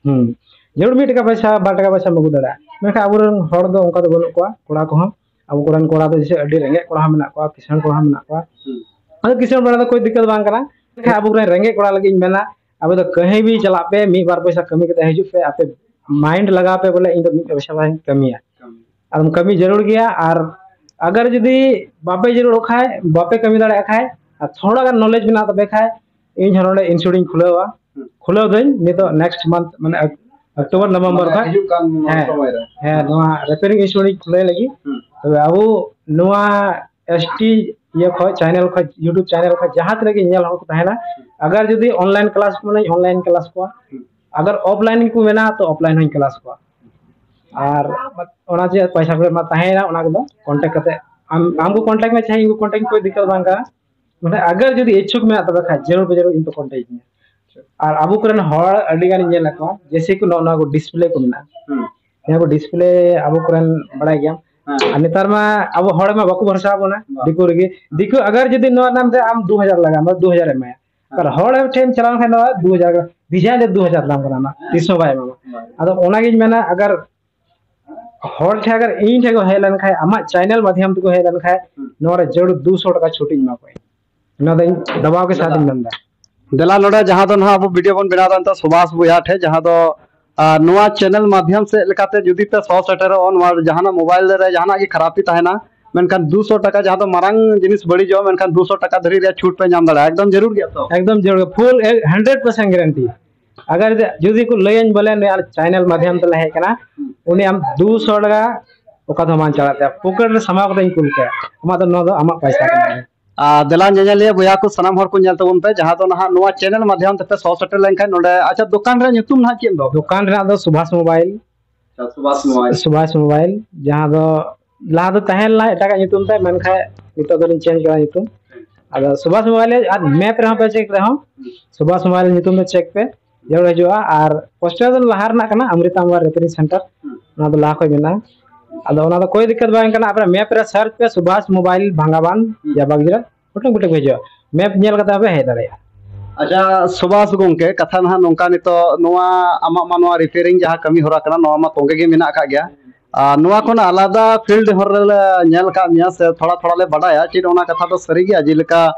ᱦᱩᱸ, ᱡᱟᱹᱨᱩᱲ ᱢᱤᱫ ᱴᱟᱠᱟ ᱯᱚᱭᱥᱟ, ᱵᱟᱨ ᱴᱟᱠᱟ ᱯᱚᱭᱥᱟᱢ ᱟᱹᱜᱩ ᱫᱟᱲᱮᱭᱟᱜᱼᱟ, ᱢᱮᱱᱠᱷᱟᱱ ᱟᱵᱚᱨᱮᱱ ᱦᱚᱲ ᱫᱚ ᱚᱱᱠᱟ ᱫᱚ ᱵᱟᱹᱱᱩᱜ ᱠᱚᱣᱟ, ᱠᱚᱲᱟ ᱠᱚᱦᱚᱸ᱾ ᱟᱵᱚ ᱠᱚᱨᱮᱱ ᱠᱚᱲᱟ ᱫᱚ ᱡᱮᱥᱮ ᱟᱹᱰᱤ ᱨᱮᱸᱜᱮᱡ ᱠᱚᱲᱟ ᱦᱚᱸ ᱢᱮᱱᱟᱜ ᱠᱚᱣᱟ, ᱠᱤᱥᱟᱹᱬ ᱠᱚᱲᱟ ᱦᱚᱸ ᱢᱮᱱᱟᱜ ᱠᱚᱣᱟ᱾ ᱦᱩᱸ᱾ ᱟᱫᱚ ᱠᱤᱥᱟᱹᱬ ᱠᱚᱲᱟ ᱫᱚ ᱠᱳᱭ ᱫᱤᱠᱠᱟᱛ ᱵᱟᱝ ᱠᱟᱱᱟ, ᱢᱮᱱᱠᱷᱟᱱ ᱟᱵᱚ ᱠᱚᱨᱮᱱ ᱨᱮᱸᱜᱮᱡ ᱠᱚᱲᱟ ᱞᱟᱹᱜᱤᱫ ᱤᱧ ᱢᱮᱱᱟ, ᱟᱵᱚ ᱫᱚ ᱠᱟᱹᱦᱤ ᱵᱷᱤ ᱪᱟᱞᱟᱜ ᱯᱮ, ᱢᱤᱫ ᱵᱟᱨ ᱯᱚᱭᱥᱟ ᱠᱟᱹᱢᱤ ᱠᱟᱛᱮ ᱦᱤᱡᱩᱜ ᱯᱮ, ᱟᱯᱮ ᱢᱟᱭᱤᱱᱰ ᱞᱟᱜᱟᱣ ᱯᱮ ᱵᱚᱞᱮ ᱤᱧ ᱫᱚ ᱢᱤᱫ ᱯᱚᱭᱥᱟ ᱵᱟᱝ ᱠᱟᱹᱢᱤᱭᱟ᱾ ᱠᱟᱹᱢᱤ᱾ ᱟᱫᱚᱢ ᱠᱟᱹᱢᱤ ᱡᱟᱹᱨᱩᱲ ᱜᱮᱭᱟ, ᱟᱨ ᱟᱜᱟᱨ ᱡᱩᱫᱤ ᱵᱟᱯᱮ ᱡᱟᱹᱨᱩᱲᱚᱜ ᱠᱷᱟᱡ, ᱵᱟᱯᱮ ᱠᱟᱹᱢᱤ ᱫᱟᱲᱮᱭᱟᱜ ᱠᱷᱟᱡ, ᱟᱨ ᱛᱷᱚᱲᱟ ᱜᱟᱱ ᱱᱚᱞᱮᱡᱽ ᱢᱮᱱᱟᱜ ᱛᱟᱯᱮ ᱠᱷᱟᱡ, ᱤᱧ ᱦᱚᱸ ᱱᱚᱰᱮ ᱤᱱᱥᱴᱤᱴᱤᱭᱩᱴ ᱤᱧ ᱠᱷᱩᱞᱟᱹᱣᱟ᱾ ᱦᱩᱸ᱾ ᱠᱷᱩᱞᱟᱹᱣ ᱫᱟᱹᱧ ᱱᱤᱛᱚᱜ ᱱᱮᱠᱥᱴ ᱢᱟᱱᱛᱷ, ᱢᱟᱱᱮ ᱚᱠ-, ᱚᱠᱴᱳᱵᱚᱨ, ᱱᱚᱵᱷᱮᱢᱵᱚᱨ ᱢᱟᱱᱮ ᱠᱷᱚᱡ᱾ ᱦᱤᱡᱩᱜ ᱠᱟᱱ ᱦᱮᱸ᱾ ᱥᱚᱢᱚᱭ ᱨᱮ᱾ ᱦᱮᱸ, ᱱᱚᱣᱟ ᱨᱤᱯᱮᱭᱟᱨᱤᱝ ᱤᱱᱥᱴᱤᱴᱤᱭᱩᱴ ᱤᱧ ᱠᱷᱩᱞᱟᱹᱣ ᱞᱟᱹᱜᱤᱫ᱾ ᱦᱩᱸ᱾ ᱛᱚᱵᱮ ᱟᱵᱚ ᱱᱚᱣᱟ ᱮᱥ ᱴᱤ ᱤᱭᱟᱹ ᱠᱷᱚᱡ, ᱪᱮᱱᱮᱞ ᱠᱷᱚᱡ, YouTube ᱪᱮᱱᱮᱞ ᱠᱷᱚᱡ ᱡᱟᱦᱟᱸ ᱛᱤᱱᱟᱹᱜ ᱜᱮ ᱧᱮᱞ ᱦᱚᱲ ᱠᱚ ᱛᱟᱦᱮᱱᱟ, ᱟᱜᱟᱨ ᱡᱩᱫᱤ ᱚᱱᱞᱟᱭᱤᱱ ᱠᱞᱟᱥ ᱠᱚ ᱢᱮᱱᱟ, ᱚᱱᱞᱟᱭᱤᱱ ᱠᱞᱟᱥ ᱠᱚᱣᱟ᱾ ᱟᱜᱟᱨ ᱚᱯᱷᱞᱟᱭᱤᱱ ᱠᱚ ᱢᱮᱱᱟ, ᱛᱚ ᱚᱯᱷᱞᱟᱭᱤᱱ ᱦᱚᱸᱧ ᱠᱞᱟᱥ ᱠᱚᱣᱟ᱾ ᱟᱨ ᱚᱱᱟ ᱡᱮ ᱯᱚᱭᱥᱟ ᱠᱚ ᱢᱟ ᱛᱟᱦᱮᱸᱭᱮᱱᱟ, ᱚᱱᱟ ᱠᱚᱫᱚ ᱠᱚᱱᱴᱮᱠᱴ ᱠᱟᱛᱮ ᱟᱢ, ᱟᱢ ᱠᱚ ᱠᱚᱱᱴᱮᱠᱴ ᱢᱮ, ᱪᱟᱦᱮ ᱤᱧ ᱠᱚ ᱠᱚᱱᱴᱮᱠᱴ, ᱠᱳᱭ ᱫᱤᱠᱠᱟᱛ ᱵᱟᱝ ᱠᱟᱱᱟ᱾ ᱢᱟᱱᱮ ᱟᱜᱟᱨ ᱡᱩᱫᱤ ᱤᱪᱪᱷᱩᱠ ᱢᱮᱱᱟᱜ ᱛᱟᱯᱮ ᱠᱷᱟᱡ, ᱡᱟᱹᱨᱩᱲ ᱯᱮ ᱡᱟᱹᱨᱩᱲ ᱤᱧ ᱯᱮ ᱠᱚᱱᱴᱮᱠᱴ ᱤᱧᱟ᱾ ᱟᱨ ᱟᱵᱚ ᱠᱚᱨᱮᱱ ᱦᱚᱲ ᱟᱹᱰᱤ ᱜᱟᱱ ᱤᱧ ᱧᱮᱞ ᱟᱠᱚᱣᱟ, ᱡᱮᱭᱥᱮ ᱠᱤ ᱱᱚᱜᱼᱚ ᱱᱚᱣᱟ ᱠᱚ ᱰᱤᱥᱯᱞᱮ ᱠᱚ ᱢᱮᱱᱟᱜᱼᱟ᱾ ᱦᱩᱸ᱾ ᱱᱤᱭᱟᱹ ᱠᱚ ᱰᱤᱥᱯᱞᱮ ᱟᱵᱚ ᱠᱚᱨᱮᱱ ᱵᱟᱲᱟᱭ ᱜᱮᱭᱟᱢ᱾ ᱦᱮᱸ᱾ ᱟᱨ ᱱᱮᱛᱟᱨ ᱢᱟ ᱟᱵᱚ ᱦᱚᱲ ᱢᱟ ᱵᱟᱠᱚ ᱵᱷᱚᱨᱥᱟ ᱟᱵᱚᱱᱟ, ᱵᱟᱝ᱾ ᱫᱤᱠᱩ ᱨᱮᱜᱮ᱾ ᱫᱤᱠᱩ ᱟᱜᱟᱨ ᱡᱩᱫᱤ ᱱᱚᱣᱟ ᱱᱟᱢ ᱛᱮ ᱟᱢ ᱫᱩ ᱦᱟᱡᱟᱨ ᱞᱟᱜᱟᱜᱼᱟ, ᱢᱟᱱᱮ ᱫᱩ ᱦᱟᱡᱟᱨ ᱮᱢᱟᱭᱟ᱾ ᱦᱮᱸ᱾ ᱟᱨ ᱦᱚᱲ ᱴᱷᱮᱱ ᱪᱟᱞᱟᱣ ᱞᱮᱱᱠᱷᱟᱱ ᱫᱚ ᱫᱩ ᱦᱟᱡᱟᱨ, ᱰᱤᱡᱟᱭᱤᱱ ᱨᱮ ᱫᱩ ᱦᱟᱡᱟᱨ ᱫᱟᱢ ᱠᱟᱱᱟ ᱚᱱᱟ, ᱦᱮᱸ᱾ ᱛᱤᱥ ᱦᱚᱸ ᱵᱟᱭ ᱮᱢᱟᱢᱟ᱾ ᱵᱟᱝ᱾ ᱟᱫᱚ ᱚᱱᱟᱜᱤᱧ ᱢᱮᱱᱟ, ᱟᱜᱟᱨ ᱦᱚᱲ ᱴᱷᱮᱱ ᱟᱜᱟᱨ ᱤᱧ ᱴᱷᱮᱱ ᱠᱚ ᱦᱮᱡ ᱞᱮᱱᱠᱷᱟᱡ, ᱟᱢᱟᱜ ᱪᱮᱱᱮᱞ ᱢᱟᱫᱽᱫᱷᱚᱢ ᱛᱮᱠᱚ ᱦᱮᱡ ᱞᱮᱱᱠᱷᱟᱡ, ᱦᱩᱸ᱾ ᱱᱚᱣᱟ ᱨᱮ ᱡᱟᱹᱨᱩᱲ ᱫᱩᱥᱚ ᱴᱟᱠᱟ ᱪᱷᱩᱴᱤᱧ ᱮᱢᱟ ᱠᱚᱣᱟ᱾ ᱚᱱᱟ ᱫᱚ ᱤᱧ ᱫᱟᱵᱟᱣ ᱜᱮ ᱥᱟᱛ ᱤᱧ ᱢᱮᱱᱫᱟ᱾ ᱫᱮᱞᱟ, ᱱᱚᱰᱮ ᱡᱟᱦᱟᱸ ᱫᱚ ᱱᱟᱦᱟᱜ ᱟᱵᱚ ᱵᱷᱤᱰᱤᱭᱳ ᱵᱚᱱ ᱵᱮᱱᱟᱣ ᱮᱫᱟ, ᱱᱤᱛᱚᱜ ᱥᱩᱵᱷᱟᱥ ᱵᱚᱭᱦᱟ ᱴᱷᱮᱱ, ᱡᱟᱦᱟᱸ ᱫᱚ, ᱟᱨ, ᱱᱚᱣᱟ ᱪᱮᱱᱮᱞ ᱢᱟᱫᱽᱫᱷᱚᱢ ᱥᱮᱫ ᱞᱮᱠᱟᱛᱮ ᱡᱩᱫᱤ ᱯᱮ ᱥᱚᱦᱚᱨ ᱥᱮᱴᱮᱨᱚᱜᱼᱟ, ᱱᱚᱣᱟ ᱡᱟᱦᱟᱱᱟᱜ ᱢᱳᱵᱟᱭᱤᱞ ᱨᱮ ᱡᱟᱦᱟᱱᱟᱜ ᱜᱮ ᱠᱷᱟᱨᱟᱯᱤ ᱛᱟᱦᱮᱱᱟ, ᱢᱮᱱᱠᱷᱟᱱ ᱫᱩᱥᱚ ᱴᱟᱠᱟ, ᱡᱟᱦᱟᱸ ᱫᱚ ᱢᱟᱨᱟᱝ ᱡᱤᱱᱤᱥ ᱵᱟᱹᱲᱤᱡᱚᱜᱼᱟ, ᱢᱮᱱᱠᱷᱟᱱ ᱫᱩᱥᱚ ᱴᱟᱠᱟ ᱫᱷᱟᱹᱨᱤᱡ ᱨᱮᱭᱟᱜ ᱪᱷᱩᱴ ᱯᱮ ᱧᱟᱢ ᱫᱟᱲᱮᱭᱟᱜᱼᱟ᱾ ᱮᱠᱫᱚᱢ ᱡᱟᱹᱨᱩᱲ ᱜᱮᱭᱟ ᱛᱚ? ᱮᱠᱫᱚᱢ ᱡᱟᱹᱨᱩᱲ ᱜᱮ, ᱯᱷᱩᱞ ᱦᱟᱱᱰᱨᱮᱰ ᱯᱟᱨᱥᱮᱱᱴ ᱜᱟᱨᱮᱱᱴᱤ᱾ ᱟᱜᱟᱨ ᱡᱩᱫᱤ ᱠᱚ ᱞᱟᱹᱭᱟᱹᱧ ᱵᱚᱞᱮ ᱱᱩᱭ ᱟᱞᱮ ᱪᱮᱱᱮᱞ ᱢᱟᱫᱽᱫᱷᱚᱢ ᱛᱮᱞᱮ ᱦᱮᱡ ᱠᱟᱱᱟ, ᱩᱱᱤ ᱟᱢ ᱫᱩᱥᱚ ᱴᱟᱠᱟ ᱚᱠᱟ ᱛᱮᱦᱚᱸ ᱵᱟᱝ ᱪᱟᱞᱟᱜ ᱛᱟᱭᱟ, ᱯᱚᱠᱮᱴ ᱨᱮ ᱥᱟᱢᱟᱣ ᱠᱟᱛᱮᱧ ᱠᱩᱞ ᱠᱟᱭᱟ, ᱟᱢᱟᱜ ᱫᱚ, ᱱᱚᱣᱟ ᱫᱚ ᱟᱢᱟᱜ ᱯᱚᱭᱥᱟ ᱠᱟᱱᱟ᱾ ᱟᱨ ᱫᱮᱞᱟ ᱧᱮᱧᱮᱞᱤᱭᱟᱹ ᱵᱚᱭᱦᱟ ᱠᱚ, ᱥᱟᱱᱟᱢ ᱦᱚᱲ ᱠᱚ ᱧᱮᱞ ᱛᱟᱵᱚᱱ ᱯᱮ, ᱡᱟᱦᱟᱸ ᱫᱚ ᱱᱟᱦᱟᱜ ᱱᱚᱣᱟ ᱪᱮᱱᱮᱞ ᱢᱟᱫᱽᱫᱷᱚᱢ ᱛᱮᱯᱮ ᱥᱚᱦᱚᱨ ᱥᱮᱴᱮᱨ ᱞᱮᱱᱠᱷᱟᱱ ᱱᱚᱰᱮ, ᱟᱪᱪᱷᱟ, ᱫᱚᱠᱟᱱ ᱨᱮᱭᱟᱜ ᱧᱩᱛᱩᱢ ᱱᱟᱦᱟᱜ ᱪᱮᱫ ᱫᱚ? ᱫᱚᱠᱟᱱ ᱨᱮᱱᱟᱜ ᱫᱚ ᱥᱩᱵᱷᱟᱥ ᱢᱳᱵᱟᱭᱤᱞ᱾ ᱟᱪᱪᱷᱟ, ᱥᱩᱵᱷᱟᱥ ᱢᱳᱵᱟᱭᱤᱞ᱾ ᱥᱩᱵᱷᱟᱥ ᱢᱳᱵᱟᱭᱤᱞ, ᱡᱟᱦᱟᱸ ᱫᱚ ᱞᱟᱦᱟ ᱫᱚ ᱛᱟᱦᱮᱸ ᱞᱮᱱᱟ ᱮᱴᱟᱜᱟᱜ ᱧᱩᱛᱩᱢ ᱛᱮ, ᱢᱮᱱᱠᱷᱟᱱ ᱱᱤᱛᱚᱜ ᱫᱚᱞᱤᱧ ᱪᱮᱧᱡᱽ ᱠᱟᱫᱟ ᱧᱩᱛᱩᱢ᱾ ᱟᱫᱚ ᱥᱩᱵᱷᱟᱥ ᱢᱳᱵᱟᱭᱤᱞ, ᱟᱨ ᱢᱮᱯ ᱨᱮᱦᱚᱸ ᱯᱮ ᱪᱮᱠ ᱨᱮᱦᱚᱸ, ᱥᱩᱵᱷᱟᱥ ᱢᱳᱵᱟᱭᱤᱞ ᱧᱩᱛᱩᱢ ᱛᱮ ᱪᱮᱠ ᱯᱮ, ᱡᱟᱹᱨᱩᱲ ᱦᱤᱡᱩᱜᱼᱟ᱾ ᱟᱨ ᱯᱳᱥᱴᱟᱨ ᱫᱚ ᱞᱟᱦᱟ ᱨᱮᱱᱟᱜ ᱠᱟᱱᱟ, ᱚᱢᱨᱤᱛᱟ ᱢᱳᱵᱟᱭᱤᱞ ᱨᱤᱯᱮᱭᱟᱨᱤᱝ ᱥᱮᱱᱴᱟᱨ, ᱚᱱᱟ ᱫᱚ ᱞᱟᱦᱟ ᱠᱷᱚᱡ ᱢᱮᱱᱟᱜᱼᱟ᱾ ᱟᱫᱚ ᱚᱱᱟ ᱫᱚ ᱠᱳᱭ ᱫᱤᱠᱠᱟᱛ ᱵᱟᱝ ᱠᱟᱱᱟ, ᱟᱯᱮ ᱢᱮᱯ ᱨᱮ ᱥᱟᱨᱪ ᱯᱮ, ᱥᱩᱵᱷᱟᱥ ᱢᱳᱵᱟᱭᱤᱞ ᱵᱷᱟᱝᱜᱟᱵᱟᱱ, ᱦᱩᱸ᱾ ᱡᱟ ᱵᱟᱜᱽᱡᱤᱨᱟ, ᱚᱴᱳᱢᱮᱴᱤᱠ ᱦᱤᱡᱩᱜᱼᱟ᱾ ᱢᱮᱯ ᱧᱮᱞ ᱠᱟᱛᱮ ᱦᱚᱸᱯᱮ ᱦᱮᱡ ᱫᱟᱲᱮᱭᱟᱜᱼᱟ᱾ ᱟᱪᱪᱷᱟ ᱥᱩᱵᱷᱟᱥ ᱜᱚᱝᱠᱮ, ᱠᱟᱛᱷᱟ ᱱᱟᱦᱟᱜ ᱱᱚᱝᱠᱟ, ᱱᱤᱛᱚᱜ ᱱᱚᱣᱟ ᱟᱢᱟᱜ ᱢᱟ ᱱᱚᱣᱟ ᱨᱤᱯᱮᱭᱟᱨᱤᱝ ᱡᱟᱦᱟᱸ ᱠᱟᱹᱢᱤ ᱦᱚᱨᱟ ᱠᱟᱱᱟ, ᱱᱚᱣᱟ ᱢᱟ ᱛᱚᱸᱜᱮ ᱜᱮ ᱢᱮᱱᱟᱜ ᱟᱠᱟᱫ ᱜᱮᱭᱟ, ᱟᱨ ᱱᱚᱣᱟ ᱠᱷᱚᱱ ᱟᱞᱟᱫᱟ ᱯᱷᱤᱞᱰ ᱦᱚᱨ ᱨᱮᱞᱮ ᱧᱮᱞ ᱟᱠᱟᱫ ᱢᱮᱭᱟ ᱥᱮ ᱛᱷᱚᱲᱟ ᱛᱷᱚᱲᱟ ᱞᱮ ᱵᱟᱰᱟᱭᱟ, ᱪᱮᱫ ᱚᱱᱟ ᱠᱟᱛᱷᱟ ᱫᱚ ᱥᱟᱹᱨᱤ ᱜᱮᱭᱟ? ᱡᱮᱞᱮᱠᱟ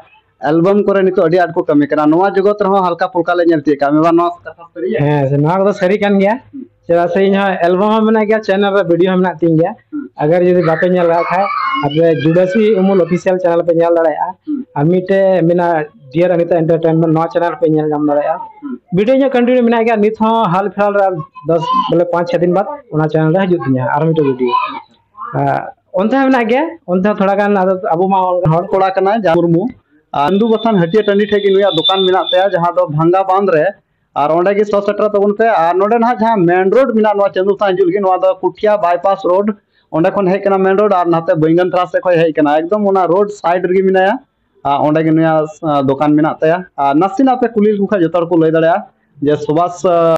ᱮᱞᱵᱟᱢ ᱠᱚᱨᱮ ᱱᱤᱛᱚᱜ ᱟᱹᱰᱤ ᱟᱸᱴ ᱠᱚ ᱠᱟᱹᱢᱤ ᱠᱟᱱᱟ, ᱱᱚᱣᱟ ᱡᱚᱜᱚᱛ ᱨᱮᱦᱚᱸ ᱦᱟᱞᱠᱟ ᱯᱷᱩᱞᱠᱟ ᱞᱮ ᱧᱮᱞ ᱛᱤᱭᱳᱜ ᱠᱟᱜ ᱢᱮᱭᱟ, ᱱᱚᱣᱟ ᱠᱟᱛᱷᱟ ᱥᱟᱹᱨᱤᱭᱟ? ᱦᱮᱸ, ᱱᱚᱣᱟ ᱠᱚᱫᱚ ᱥᱟᱹᱨᱤ ᱠᱟᱱ ᱜᱮᱭᱟ᱾ ᱪᱮᱫᱟᱜ ᱥᱮ ᱤᱧ ᱦᱚᱸ ᱮᱞᱵᱟᱢ ᱦᱚᱸ ᱢᱮᱱᱟᱜ ᱜᱮᱭᱟ, ᱪᱮᱱᱮᱞ ᱨᱮ ᱵᱷᱤᱰᱤᱭᱳ ᱦᱚᱸ ᱢᱮᱱᱟᱜ ᱛᱤᱧ ᱜᱮᱭᱟ᱾ ᱦᱩᱸ᱾ ᱟᱜᱟᱨ ᱡᱩᱫᱤ ᱵᱟᱯᱮ ᱧᱮᱞ ᱟᱠᱟᱫ ᱠᱷᱟᱡ, ᱟᱯᱮ ᱡᱩᱰᱟᱹᱥᱤ ᱩᱢᱩᱞ ᱚᱯᱷᱤᱥᱤᱭᱟᱞ ᱪᱮᱱᱮᱞ ᱯᱮ ᱧᱮᱞ ᱫᱟᱲᱮᱭᱟᱜᱼᱟ᱾ ᱦᱩᱸ᱾ ᱟᱨ ᱢᱤᱫᱴᱮᱡ ᱢᱮᱱᱟᱜᱼᱟ ᱰᱤᱭᱟᱨ ᱚᱱᱤᱛᱟ ᱮᱱᱴᱟᱨᱴᱮᱱᱢᱮᱱᱴ, ᱱᱚᱣᱟ ᱪᱮᱱᱮᱞ ᱯᱮ ᱧᱮᱞ ᱧᱟᱢ ᱫᱟᱲᱮᱭᱟᱜᱼᱟ᱾ ᱦᱩᱸ᱾ ᱵᱷᱤᱰᱤᱭᱳ ᱤᱧᱟᱹᱜ ᱠᱚᱱᱴᱤᱱᱤᱭᱩ ᱢᱮᱱᱟᱜ ᱜᱮᱭᱟ, ᱱᱤᱛ ᱦᱚᱸ ᱦᱟᱞ ᱯᱷᱤᱞᱦᱟᱞ ᱨᱮ ᱫᱚᱥ, ᱵᱚᱞᱮ, ᱯᱟᱸᱪ ᱪᱷᱚ ᱫᱤᱱ ᱵᱟᱫ ᱚᱱᱟ ᱪᱮᱱᱮᱞ ᱨᱮ ᱦᱤᱡᱩᱜ ᱛᱤᱧᱟ ᱟᱨ ᱢᱤᱫᱴᱮᱡ ᱵᱷᱤᱰᱤᱭᱳ᱾ ᱟᱨ ᱚᱱᱛᱮ ᱦᱚᱸ ᱢᱮᱱᱟᱜ ᱜᱮᱭᱟ, ᱚᱱᱛᱮ ᱦᱚᱸ ᱛᱷᱚᱲᱟ ᱜᱟᱱ, ᱟᱫᱚ ᱟᱵᱚ ᱢᱟ ᱦᱚᱲ ᱠᱚᱲᱟ ᱠᱟᱱᱟᱭ ᱡᱟᱦᱟᱸ ᱢᱩᱨᱢᱩ, ᱟᱨ ᱪᱟᱸᱫᱩ ᱵᱟᱛᱷᱟᱱ ᱦᱟᱹᱴᱤᱭᱟᱹ ᱴᱟᱺᱰᱤ ᱴᱷᱮᱡ ᱜᱮ ᱱᱩᱭᱟᱜ ᱫᱚᱠᱟᱱ ᱢᱮᱱᱟᱜ ᱛᱟᱭᱟ, ᱡᱟᱦᱟᱸ ᱫᱚ ᱵᱷᱟᱝᱜᱟ ᱵᱟᱸᱫᱷ ᱨᱮ᱾ ᱟᱨ ᱚᱸᱰᱮ ᱜᱮ ᱥᱚ ᱥᱮᱴᱮᱨᱚᱜ ᱛᱟᱵᱚᱱ ᱯᱮ᱾ ᱟᱨ ᱱᱚᱰᱮ ᱱᱟᱦᱟᱜ ᱡᱟᱦᱟᱸ ᱢᱮᱱ ᱨᱳᱰ ᱢᱮᱱᱟᱜᱼᱟ ᱱᱚᱣᱟ ᱪᱟᱸᱫᱩ ᱵᱟᱛᱷᱟᱱ ᱦᱤᱡᱩᱜ ᱞᱟᱹᱜᱤᱫ, ᱱᱚᱣᱟ ᱫᱚ ᱠᱩᱴᱷᱤᱭᱟ ᱵᱟᱭᱯᱟᱥ ᱨᱳᱰ, ᱚᱸᱰᱮ ᱠᱷᱚᱱ ᱦᱮᱡ ᱠᱟᱱᱟ ᱢᱮᱱ ᱨᱳᱰ, ᱟᱨ ᱱᱟᱛᱮ ᱵᱟᱹᱭᱜᱟᱱ ᱛᱷᱟᱱᱟ ᱥᱮᱫ ᱠᱷᱚᱱ ᱦᱮᱡ ᱠᱟᱱᱟ, ᱮᱠᱫᱚᱢ ᱚᱱᱟ ᱨᱳᱰ ᱥᱟᱭᱤᱰ ᱨᱮᱜᱮ ᱢᱮᱱᱟᱭᱟ᱾ ᱟᱨ ᱚᱸᱰᱮ ᱜᱮ ᱱᱩᱭᱟᱜ, ᱟᱸ, ᱫᱚᱠᱟᱱ ᱢᱮᱱᱟᱜ ᱛᱟᱭᱟ᱾ ᱟᱨ ᱱᱟᱥᱮᱱᱟᱜ ᱯᱮ ᱠᱩᱞᱤ ᱞᱮᱠᱚ ᱠᱷᱟᱡ ᱡᱚᱛᱚ ᱦᱚᱲ ᱠᱚ ᱞᱟᱹᱭ ᱫᱟᱲᱮᱭᱟᱜᱼᱟ ᱡᱮ ᱥᱩᱵᱷᱟᱥ, ᱟᱸ,